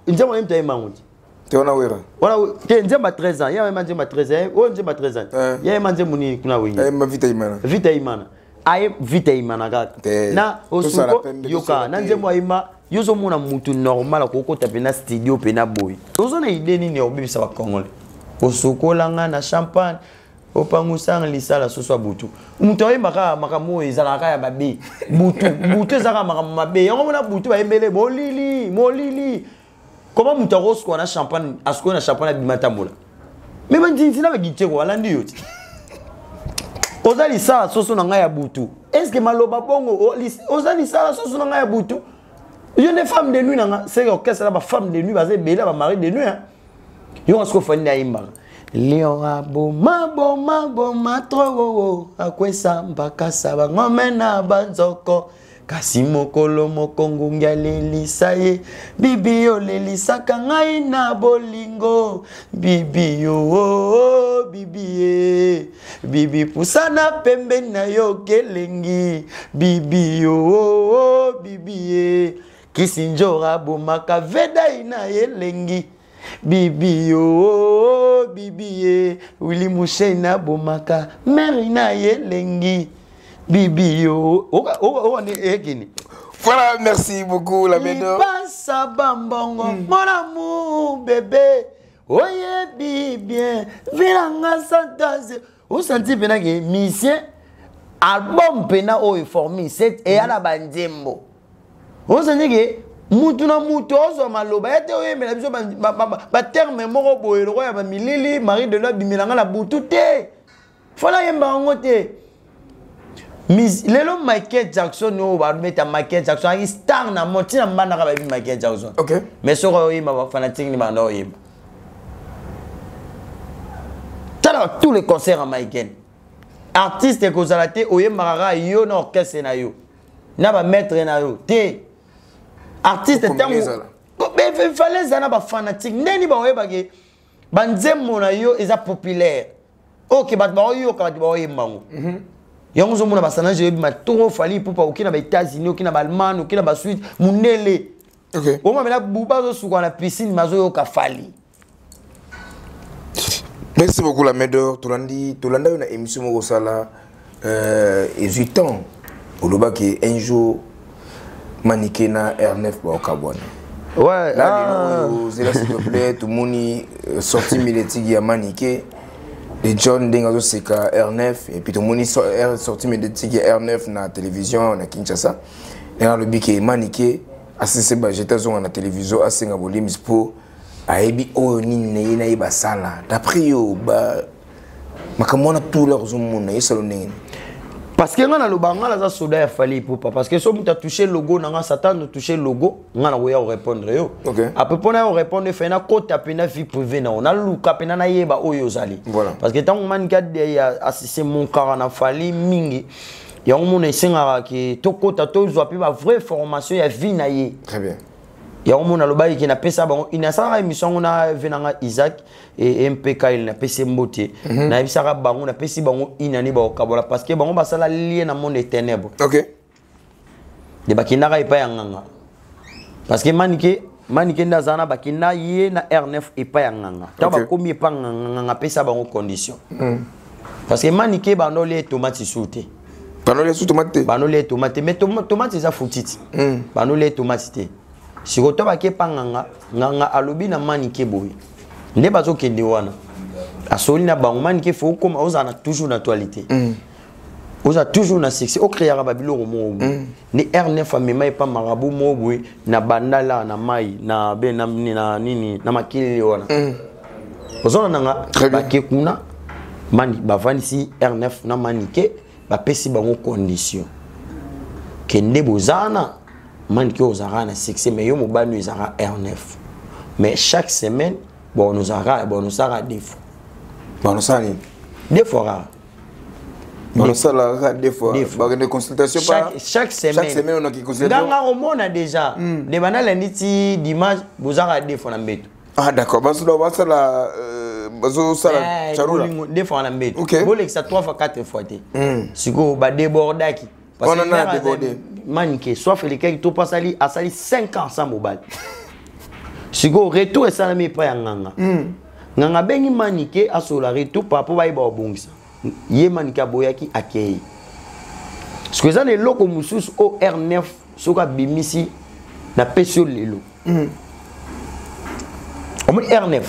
Nzembo ye moto ayemba yango te. Te, wana Wera. Wana te, nzembo ya 13 ans. Ye ayemba nzembo ya 13 ans. Oyo nzembo ya 13 ans, ye ayemba nzembo nini kuna Wenge? Ayemba Vita Imana. Vita Imana, aye Vita Imana kaka na osuko yoka na nzembo ayemba. Yo ozomona mutu normal akokota mpena studio mpena boye, oza na idée nini ya kobebisa bacongolais? Osokolanga na champagne, opangusanga lisala soso ya butu. Moto ayembaka makambo oyo ezalaka ya mabe. Butu, butu ezalaka makambo mabe. Yango mona butu bayembele molili molili. Koma moto akosukola na champagne, asukola na champagne, abima tambola. Me bandinzi na bagiteko alandi yo ti oza lisala soso na ngai ya butu. Est-ce maloba bongo? Oza lisala soso na ngai ya butu, yo nde femme de nuit na nga. Seke orchestre na bafemme de nuit baza ebele, bamari de nuit. Yo nga sikoyo Fally ayembaka lion aboma boma boma tro, akwesa mpakasa bangome na banzoko, kasi mokolo moko ngungi alelisa ye. Bibi, olelisaka ngai na bolingo. Bibi yo, bibi ye, bibi pusana pembeni na yo kelengi. Bibi yo, bibi ye, kisi njora abomaka vedai na elengi. Bibi yo, bibi ye, Willi Mushein abomaka mari na elengi. Bibi yo, oka ekini. Voilà, merci beaucoup, la Médor. Lipasa bambongo, mon amour bébé, oyebi bien vilanga santaze. Osanti mpena ke musicien album mpena oyo Formule 7 eya na banzembo. Osanti ke mutu na mutu ozwa maloba ya te, oyembela biso baterme moko boye lokola ya bamilili. Marie de abimelanga na butu te, fona yemba yango te. Lelo Michael Jackson oyo babeta, Michael Jackson ayaki star na mo ntina mbandaka, bayebi Michael Jackson. Mais soki oyemba, bafanatique ni banda oyemba. Tala tous les concerts ya Michael. Artiste ekozala te oyembaka kaka yo na orchestre na yo na bamaître na yo te. Artiste ntango fallait eza na bafanatique ndeni baoyebake banzembo na yo eza populaire. Ok, bato baoyoka, bato baoyemba yango. Yango ozomona basanage oyebima trop Fally Ipupa, oki na baÉtats-Unis, oki na baAllemagne, oki na baSuisse, mundele omamela buba azosuka na piscine, mazoyoka Fally. Merci beaucoup, la Médor. Tolandi, tolanda yo na émission moko osala ezwi temps, olobaki un jour Manike na R9 baokabwana. Ouais. Là, lelo oyo, zela s'il te plaît, tomoni sortie médiatique ya Manike de John ndenge azoseka R9, et puis tomoni sortie médiatique ya R9 na télévision na Kinshasa, ndenge alobi ke Manike asese bajete, azonga na télévision, asenga bolimbisi mpo ayebi oyo nini na ye na ye basala. D'après yo, ba makambo wana tula kozomona esalo ndenge nini? Parce que nga naloba, nga naza soda ya Fally Ipupa, parce que so moto atouche logo na nga, Satan otouche logo nga, nakoya korépondre yo. Après, mpona ya korépondre, efai nakota mpena vie privée na yo, naluka mpena nayeba oyo ozali. Parce que ntango Manike asise monkaka na Fally mingi, yango mona esengaka ke tokota, tozwa mpe bavrai formation ya vie na ye. Très bien. Yango mona alobaki ke napesa bango, nasalaka émission yango na ve nanga Isaac e MPK, napesi ye mbote. Nayebisaka bango, napesi bango inani bakokabola, parce que bango basala lien na monde ténèbre. De bakendaka epai ya nganga, parce que Manike nde aza na bakenda ye na R9 epai ya nganga. Ntango bakomi epai ya nganga, nganga apesa bango condition, parce que Manike bando olia tomate su te. Bando su tomate te. Bando olia tomate, mais tomate eza futiti. Bando olia tomate te. Sikoyo to bake epa nganga, nganga alobi na Manike boye, nde bazokende wana, asoli na bango: Manike, fo okoma ozala na toujours na actualité, oza toujours na succès, ocréaka babiloko moko boye. Nde R9 amema epa marabout moko boye na bandala na mai na be na nini na makelele wana. Ozona nanga Très bien. bake kuna mani, bavandisi R9 na Manike, bapesi bango condition ke nde boza na Manike, ozalaka na succès, mais yo mobali oyo ezalaka R9, mais chaque semaine bon ozalaka bon ozalaka défaut. Banosala nini? Deux fois kaka. Banosala kaka deux fois, bakende consultation. Chaque semaine. Chaque semaine onoki consultation. Nganga omona déjà de banda lundi ti dimanche, bozaka deux fois na mbeto. Ah d'accord, basala basala bazosala charula deux fois na mbeto. Bolekisa trois fois, quatre fois te. Sikoyo badébordaki. Wana na débordé. Manike soif elekaki to mpo asali asali 5 ans sans mobali. Sikoyo retour esalami epai ya nganga. Nganga abengi Manike asola retour pa mpo bayeba kobongisa ye. Manike aboyaki, akei. Sikoyo eza na eloko mosusu oyo R9 soki abimisi, napesi yo lelo. Omoni R9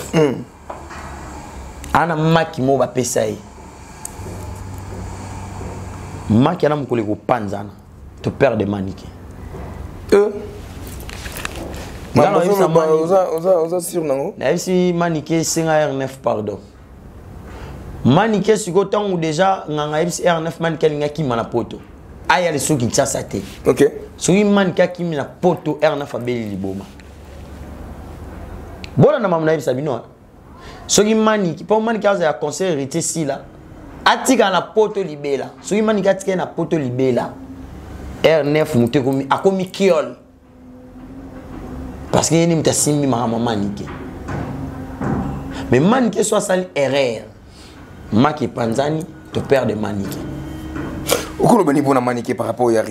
ana maki moko bapesa ye, maki ana mokolo ekopanzana to perdre Manike. Oza sûr nango? Nayebisi Manike esenga R9 pardon. Manike sikoyo, ntango déjà nganga ayebisi R9, Manike alingi akima na Poto, aya lisusu Kinshasa te. Soki Manike akimi na Poto, R9 abeli liboma. Bolanda mamu nayebisa bino. Soki Manike, mpo Manike aza ya conseil Héritier sila atikala na Poto libela. Soki Manike atikali na Poto libela, R9 moto ekomi akomi kiole, parce que ye nde moto asimbi makambo ya Manike. Mais Manike so asali erreur, maki epanzani, to perdre Manike. Okoloba nini mpona Manike par rapport ya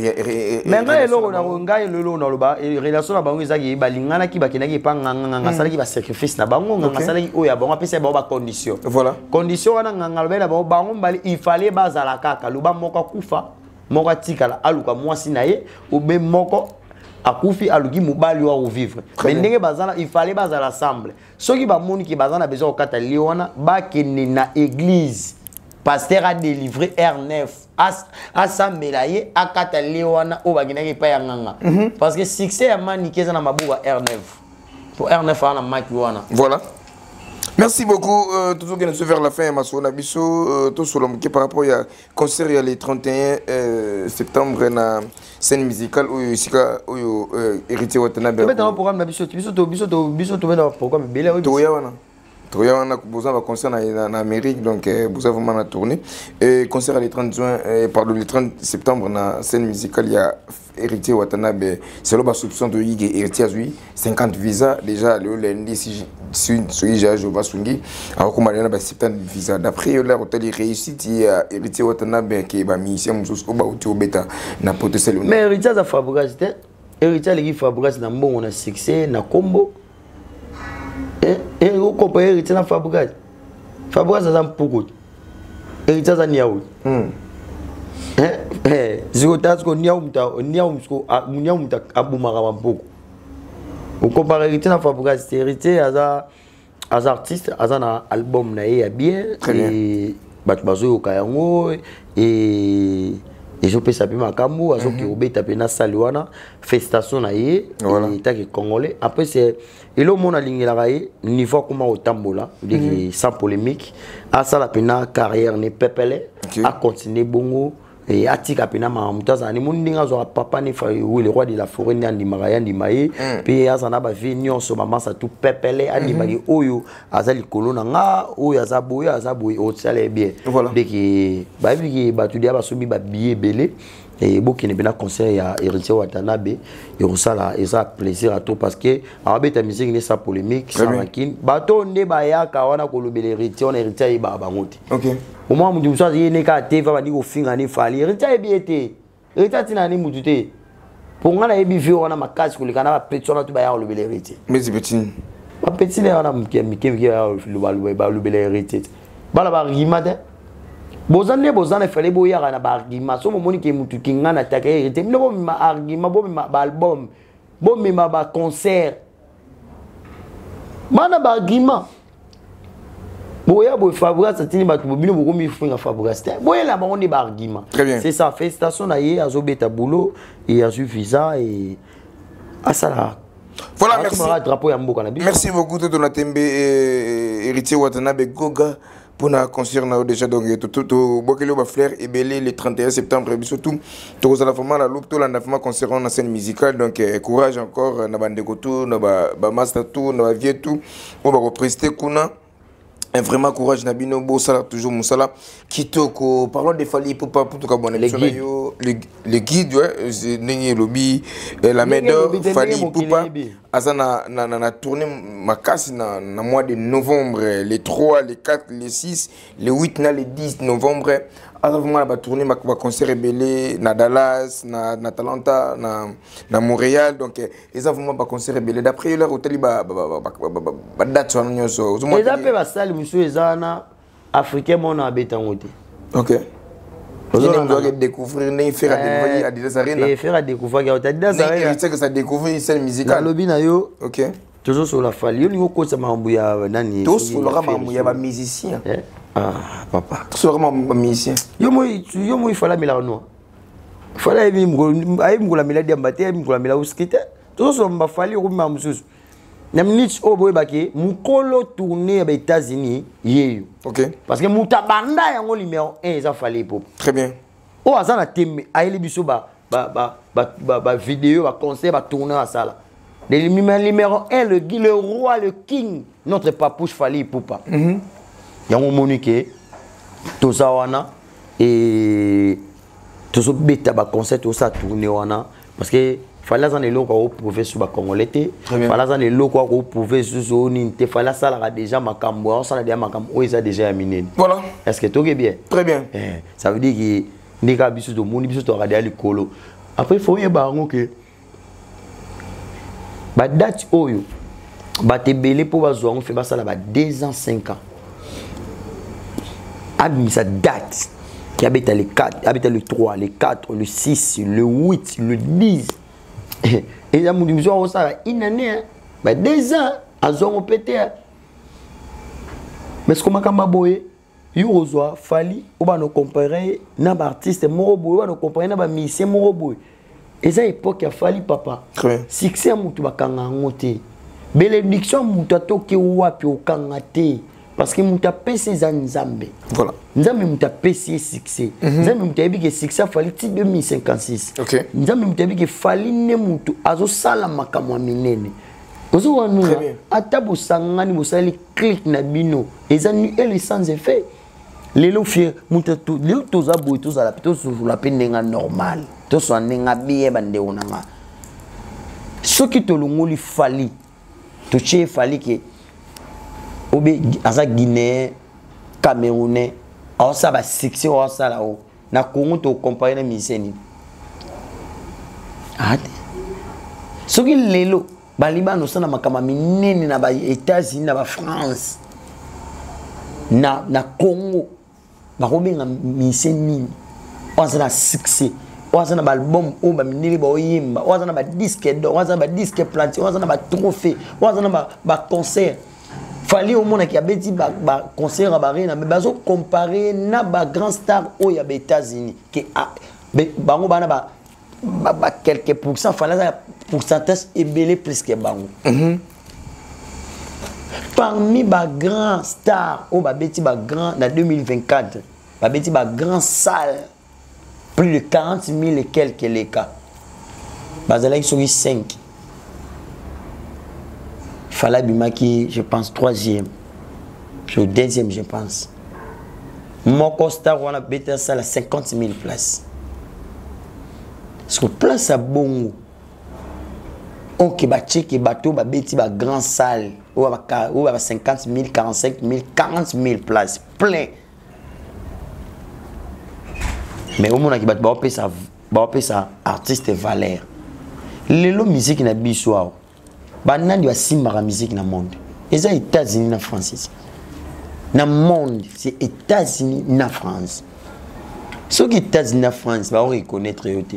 Mais ngai eloko na ngai lelo naloba, relation na bango ezaki balinganaki, bakendaki epa nganga. Nganga asalaki basacrifice na bango, nganga asalaki oyo ya bango, apesaki bango bacondition. Condition wana nganga alobaki na bango, bango mbali il fallait bazala kaka loba moko akufa, moko atikala aluka mwasi na ye, obe moko akufi aluki mobali oyo akovivre. Mais ndenge bazala, il fallait bazala ensemble. Soki bamoni ke baza na besoin kokata lie wana, bakende na église, pasteur a délivré R9, asambela ye, akata lie wana oyo bakendaki epai ya nganga. Parce que succès ya Manike eza na maboko ya R9, po R9 aza na maki wana. Voilà. Merci beaucoup. Toujours que nous vers la fin, masolo na biso, tout sur le par rapport à concert il y a le 31 septembre na scène musicale où sika où Héritier Watanabe. Tobeta programme na biso, biso to biso to biso tobeta programme ebele. Toya wana. Toya wana boza ba concert na Amérique, donc boza vraiment na tournée et concert le 30 juin, pardon, le 30 septembre na scène musicale il y a Héritier Watanabe. Selon ba soupçon de Yige, Héritier azui 50 visas déjà le lundi, si soki ja basungi akokoma na ba 70 visa. D'après yo, la otali réussite ya Héritier Watanabe ke ba musicien mosusu oyo bauti obeta na potentiel? Mais Héritier aza Fabregas te. Héritier aleki Fabregas na mbongo, na succès, na kombo. Okopa Héritier na Fabregas? Fabregas aza mpuku, Héritier aza niau. Siko ta siko niau, mutu niau, siko niau mutu abomaka bampuku. Okompara Héritier na Fabregas te. Héritier aza artiste, aza na album na ye ya bien, e bato bazoyoka yango e ezopesa mpe makambo. Azoki kobeta mpe na sali wana, félicitation na ye etake congolais. Après, c'est elo mona alingelaka ye niveau akoma kotambola ndenge sans polémique, asala mpena carrière ne pepele, acontinue bongo e atika mpena makambo. Moto azala ni moni ndenge azwaka papa ne le roi de la forêt nde andimaka ye, andima ye mpe aza na bavie nyonso, bamasa tu pepele, andimaki oyo aza likolo na nga, oyo aza boye, aza boye, osala ye bien. Ndeke bayebiki bato deya basombi babillet ebele e bokende mpena concert ya Héritier Watanabe, ekosala eza plaisir à tout, parce que awabeta musique nde sans polémique, sans rancune. Bato nde bayaka wana kolobela Héritier wana, Héritier ayebaka bango te. Omwa mutu mosusu aza ye ne kaka te, va bandi kofinga ne Fally. Héritier ayebi ye te, Héritier atina ni mutu te. Mpo ngai nayebi vie wana makasi koleka na bapeti wana to baya kolobela Héritier. Mesi petit. Bapeti na ye wana mike mike mike balobela Héritier te, bana baargument te. Boza nde boza na efale boyaka na baargument. So bomoni ke mutu ki ngai na taka Héritier, bino bomema argument, bomema baalbum, bomema baconcert, bana baargument boya boye. Fabregas atindi bato, bino bokomi finga Fabregas te, boyela bango nde baargument. C'est ça. Félicitation na ye, azobeta boulot e azwi visa e asala. Voilà, merci. Drapeau ya mboka na biso. Merci beaucoup, Toto Natembe, Héritier Watanabe Goga, pour na concert na déjà. Donc to bokeli ba fleur ebele le 31 septembre, biso tout tokozala vraiment la loupe, tolanda vraiment concert na scène musicale. Donc courage encore na bandeko tout, na ba master tout, na ba vieux tout oyo bakoprester kuna. Vraiment courage na bino, bosala toujours mosala kitoko. Parlons de Fally Ipupa pour toka bona biso na yo le guide, ouais, ndenge elobi la main d'or. Fally Ipupa aza na tournée makasi na mois de novembre, le 3, le 4, le 6, le 8 na le 10 novembre. Aza vraiment na batournée, baconcert ebele na Dallas, na Atlanta, na Montréal. Donc eza vraiment baconcert ebele. D'après yo, lere otali badate wana nyonso, ozomona eza mpe basali mosusu eza wana, africain mona abetango te. Ok, ozwaki découvrir ndenge Ferre adécouvraki Adidas Arena. Eh, Ferre adécouvraki awa te Adidas Arena. Héritier que ça découvrir scène musicale. Nalobi na yo, tozosola Fally, yo lingi okotisa makambo ya nani? Tosolaka makambo ya bamusicien. Eh? Ah papa. Tosolaka makambo ya bamusicien. Yo moi Fally amelaka noa. Fally ayebi mokolo amela diamba te, ayebi mokolo amela whisky te. Tozosola baFally, okomema mosusu na minute oyo. Boyebaki mokolo tournée ya baÉtats-Unis yeyo, parce que moto abanda yango numéro 1 eza Fally Ipupa. Très bien. Oyo aza na tembe, ayeli biso bavidéo, baconcert, batournée asala. Le numéro 1, le roi, le king, notre papouche Fally Ipupa. Yango omoni ke toza wana e tozobeta baconcert, tozosala tournée wana, parce que Fally aza na eloko akoprouver sur bacongolais te. Très bien. Fally aza na eloko akoprouver susu oyo nini te. Fally asalaka déjà makambo, aosala déjà makambo oyo eza déjà ya minene. Est ce que toke bien? Très bien. Eh, ça veut dire que nde kaka biso tomoni, biso tokaka deya likolo. Après, faut oyeba yango ke badate oyo, bato ebele mpo bazwa yango, fe basala ba 2 ans, 5 ans, abimisa date ki abeta le 4, abeta le 3, le 4, le 6, le 8, le 10. Eza moto mosusu akosala une année, hein, ba 2 ans azwa yango mpe te, hein. Mais siko makambo ya boye, yo kozwa Fally oyo bana comparer na baartiste moko boye, oyo bana comparer na bamusicien moko boye, eza époque ya Fally, papa. Très bien. Succès ya motu bakanga yango te. Bénédiction ya motu, atoki wapi, okanga te, parce que moto apesi eza Nzambe. Nzambe moto apesi ye succès. Nzambe moto ayebi ke succès aFally ti 2056. Nzambe moto ayebi ke Fally nde moto azosala makambo ya minene. Ozowanuna ata bosangani, bosali clique na bino, eza nul, sans effet. Lelo fier moto, lelo toza boye, tozala mpe, tozola mpe ndenge normal, tosola ndenge bien. Bandeko na nga, soki tolongoli Fally, totie Fally ke obe aza Guinéen, Camerounais, aosala basuccès oyo aosala o na Congo, tocomparer na musicien nini? Ate soki lelo balingi bana osala makambo ya minene na baÉtats-Unis, na baFrance, na Congo, bakobenga musicien nini oyo aza na succès, oyo aza na baalbum oyo bamindele baoyemba, oyo aza na badisque d'or, oyo aza na badisque platine, oyo aza na batrophée, oyo aza na baconcert? Fally omonaki abeti baconcert ya baArena, mais bazocomparer na bagrand star oyo ya baÉtats-Unis ke bango bana ba quelques pourcent. Fally aza na pourcentage ebele plus ke bango. Parmi bagrand star oyo babeti bagrand na 2024, babeti bagrand salle, plus de 40 000 et quelques leka, bazalaki soki 5. Fally abimaki, je pense, troisième au deuxième, je pense. Moko star wana beti asala 50 000 places. Parce que place ya bongo, oke batieke bato babeti bagrand salle oyo ba 50 000, 45 000, 40 000 places plein, mais omonaki bato baopesa artiste valeur. Lelo musique na biso awa, banani basimbaka musique na monde? Eza États-Unis na France. Na monde, c'est États-Unis na France. Soki États-Unis na France baoreconnaître yo te,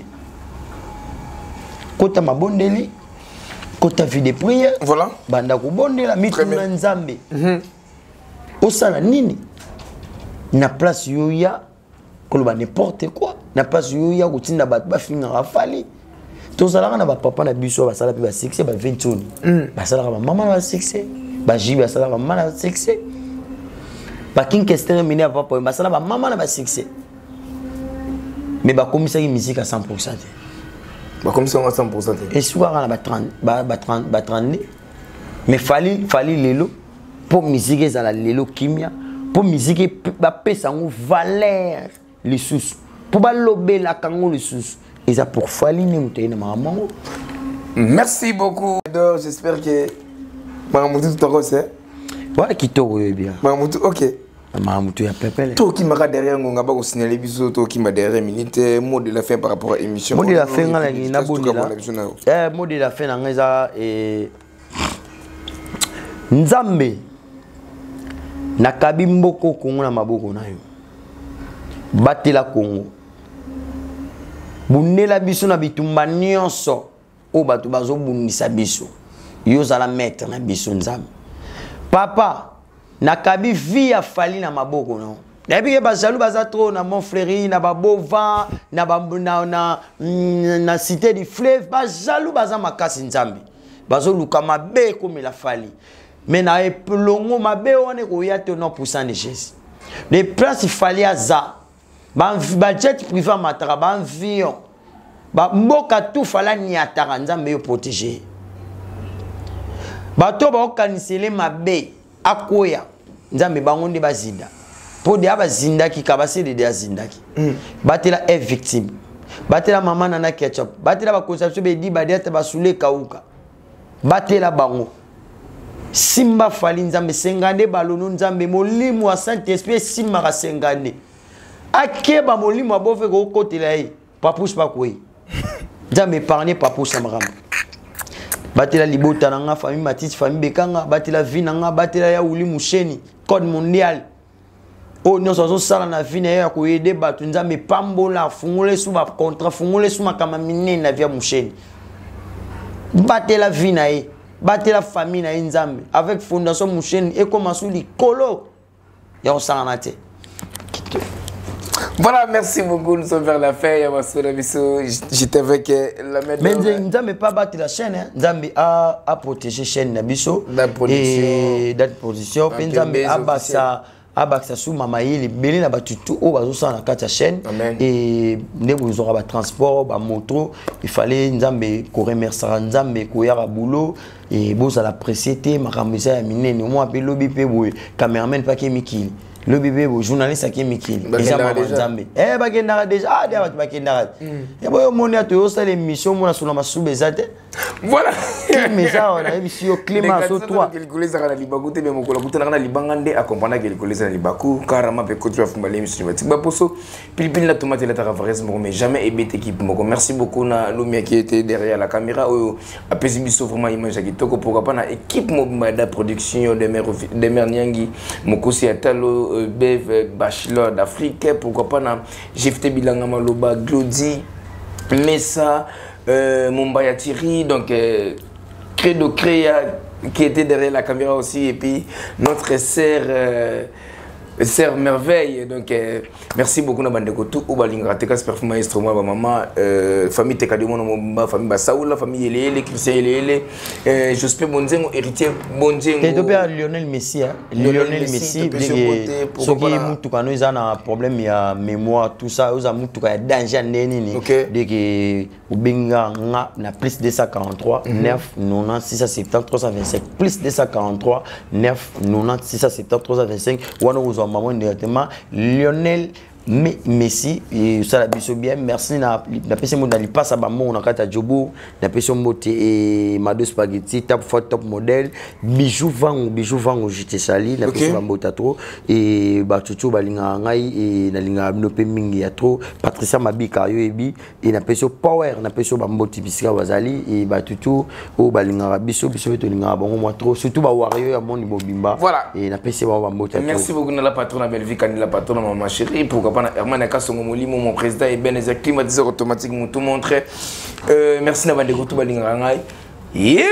kota mabondeli, kota vie de prière. Banda kobondela, mituna Nzambe osala nini na place yo ya koloba n'importe quoi, na place yo ya kotinda bato bafingaka Fally. Tozalaka na bapapa na biso basala mpe basuccès, baventoni basalaka bamama na basuccès, bajibi basalaka bamama na basuccès, baKing Kester mine ya papa basala bamama na basuccès, mais bakomisaki musique à 100 te. Bakomisi yango à 100 te. Esukaka na ba 32. Mais Fally, Fally lelo Mpo musique ezala lelo kimia, mpo musique bapesa yango valeur lisusu, mpo balobelaka yango lisusu, eza pour Fally nde moto aye na makambo yango. Merci beaucoup. J'espère que makambo tu tokose. Wana kitoko oyo bien. Makambo tu, ok. Makambo tu ya pepele. Tokimaka derrière ngonga, bakosignaler biso tokima derrière minute. Mot de la fin par rapport à émission. Mot de la fin, nga nalingi nabondela. Mot de la fin na ngai eza Nzambe, nakabi mboko Kongo na maboko na yo. Batela Kongo, bundela biso na bitumba nyonso oyo bato bazobundisa biso. Yo ozala maître na biso, Nzambe. Papa, nakabi vie ya Fally na maboko na yo. Nayebi ke bajaloux baza trop na Montfleury, na Babova, na, ba, na, na, na Cité du Fleuve. Bajaloux baza makasi, Nzambe. Bazoluka mabe ekomela Fally, mais na elongo mabe wana ekoya te, nom puissant de Jésus. De place Fally aza, bajet privé amataka, baavion, bamboka tu Fally aniataka. Nzambe, yo protège bato baokanisele mabe akoya. Nzambe, bango nde bazinda, mpo deya bazindaki ka basedede azindaki. Batela e victime, batela mama Nana Ketchup, batela bakonzi biso bedi badiata basule kauka, batela bango. Simba Fally, Nzambe. Senga nde balono, Nzambe. Molimo ya Saint Esprit esimbaka. Senga nde akeba, molimo abofe kokotela ye. Papouche bakwei, Nzambe, épargne Papouche na makambo. Batela libota na nga, famille Matisi, famille Bekanga. Batela vie na nga, batela ya Wuli Musheni, code mondial. Oyo nyonso azosala na vie na ye ya koaider bato, Nzambe, pambola, fungola esu bacontrat, fungola esu makambo minene na vie ya Musheni. Batela vie na ye, batela famille na ye, Nzambe. Avec fondation Musheni ekoma su likolo ya kosangana te. Voilà, merci beaucoup. Nous sommes vers la fin. J'étais avec la maître. Mais Nzambe pas battre la chaîne, hein. Nzambe a protégé chaîne na biso. La production. Et date production. Nzambe a basa abakisa su mama ye ebele na bato tu oyo bazosala na kati ya chaîne e nde bozwaka batransport, bamoto. Il fallait Nzambe koremerciaka, Nzambe koyaka boulot e bozala pressé te. Makambo eza ya minene. Omwa mpe lobi mpe boye cameraman mpe ake mikili, lobi mpe boye journaliste ake mikili. Eza mama Nzambe. Bakendaka déjà. Ah, dia bato bakendaka te. Boye omoni ato oyosala émission, omona solo masuba eza te. Voilà. Clim eza awa, nayebisi yo, climat so 3. Likolo ezalaka na libaku te, me mokolo akutanaka na libanga nde akomprendaka likolo eza na libaku. Karama mpe koti bafumbali miso batiki baposo pilipili na tomate elataka varice moko, mais jamais ebete équipe moko. Merci beaucoup na Lumia qui était derrière la caméra, oyo apesi biso vraiment image ya kitoko. Pourquoi pas na équipe mobimba ya production de Mer Niangi Mokosi ya Talo, Bev Bachelor d'Afrique. Pourquoi pas na Jefte Bilanga Maloba, Glody Messa, Mumbai Thierry, donc Credo Créa qui était derrière la caméra aussi, et puis notre sœur sœur Merveille. Donc merci beaucoup na bandeko tout oyo balingaka Tekas Perfume Maestro, moi bamama, famille Tekadiomono Mobimba, famille Basaoula, famille Yeleyele, Christian Yeleyele, Jospin Bonzengo, héritier Bonzengo. Te tope Lionel Messi, hein? Lionel Messi, soki mutuka no eza na problème ya mémoire, tout ça, oza mutuka ya danger nde nini, deke obenga nga na plus 243 9 90 670 325, plus 243 9 90 670 325. Wana kozwa mamo directement Lionel Messi, osala biso bien. Merci. Napesi mo na lipasa bambongo na kati ya Jobo. Napesi mbote e Mado Spaghetti, top for top modèle, Bijou Vangu, Bijou Vangu, je te sali. Napesi bambote ya trop e bato tu balingaka ngai e nalingaka bino mpe mingi ya trop. Patricia Mabika, yo yebi e napesi yo power, napesi yo bamboti bisika bazali e bato tu oyo balingaka biso, biso mpe tolingaka bango mwa trop, surtout bawario ya monde mobimba. Voilà. E napesi bango bambote ya trop. Merci beaucoup na la patronne Bellevue Kandi, la patronne maman chérie. Pourquoi pas na Herman Akasongo Molimo, mon président Ebenezer, climatiseur automatique, tout montre. Merci na bandeko tout balingaka ngai. Et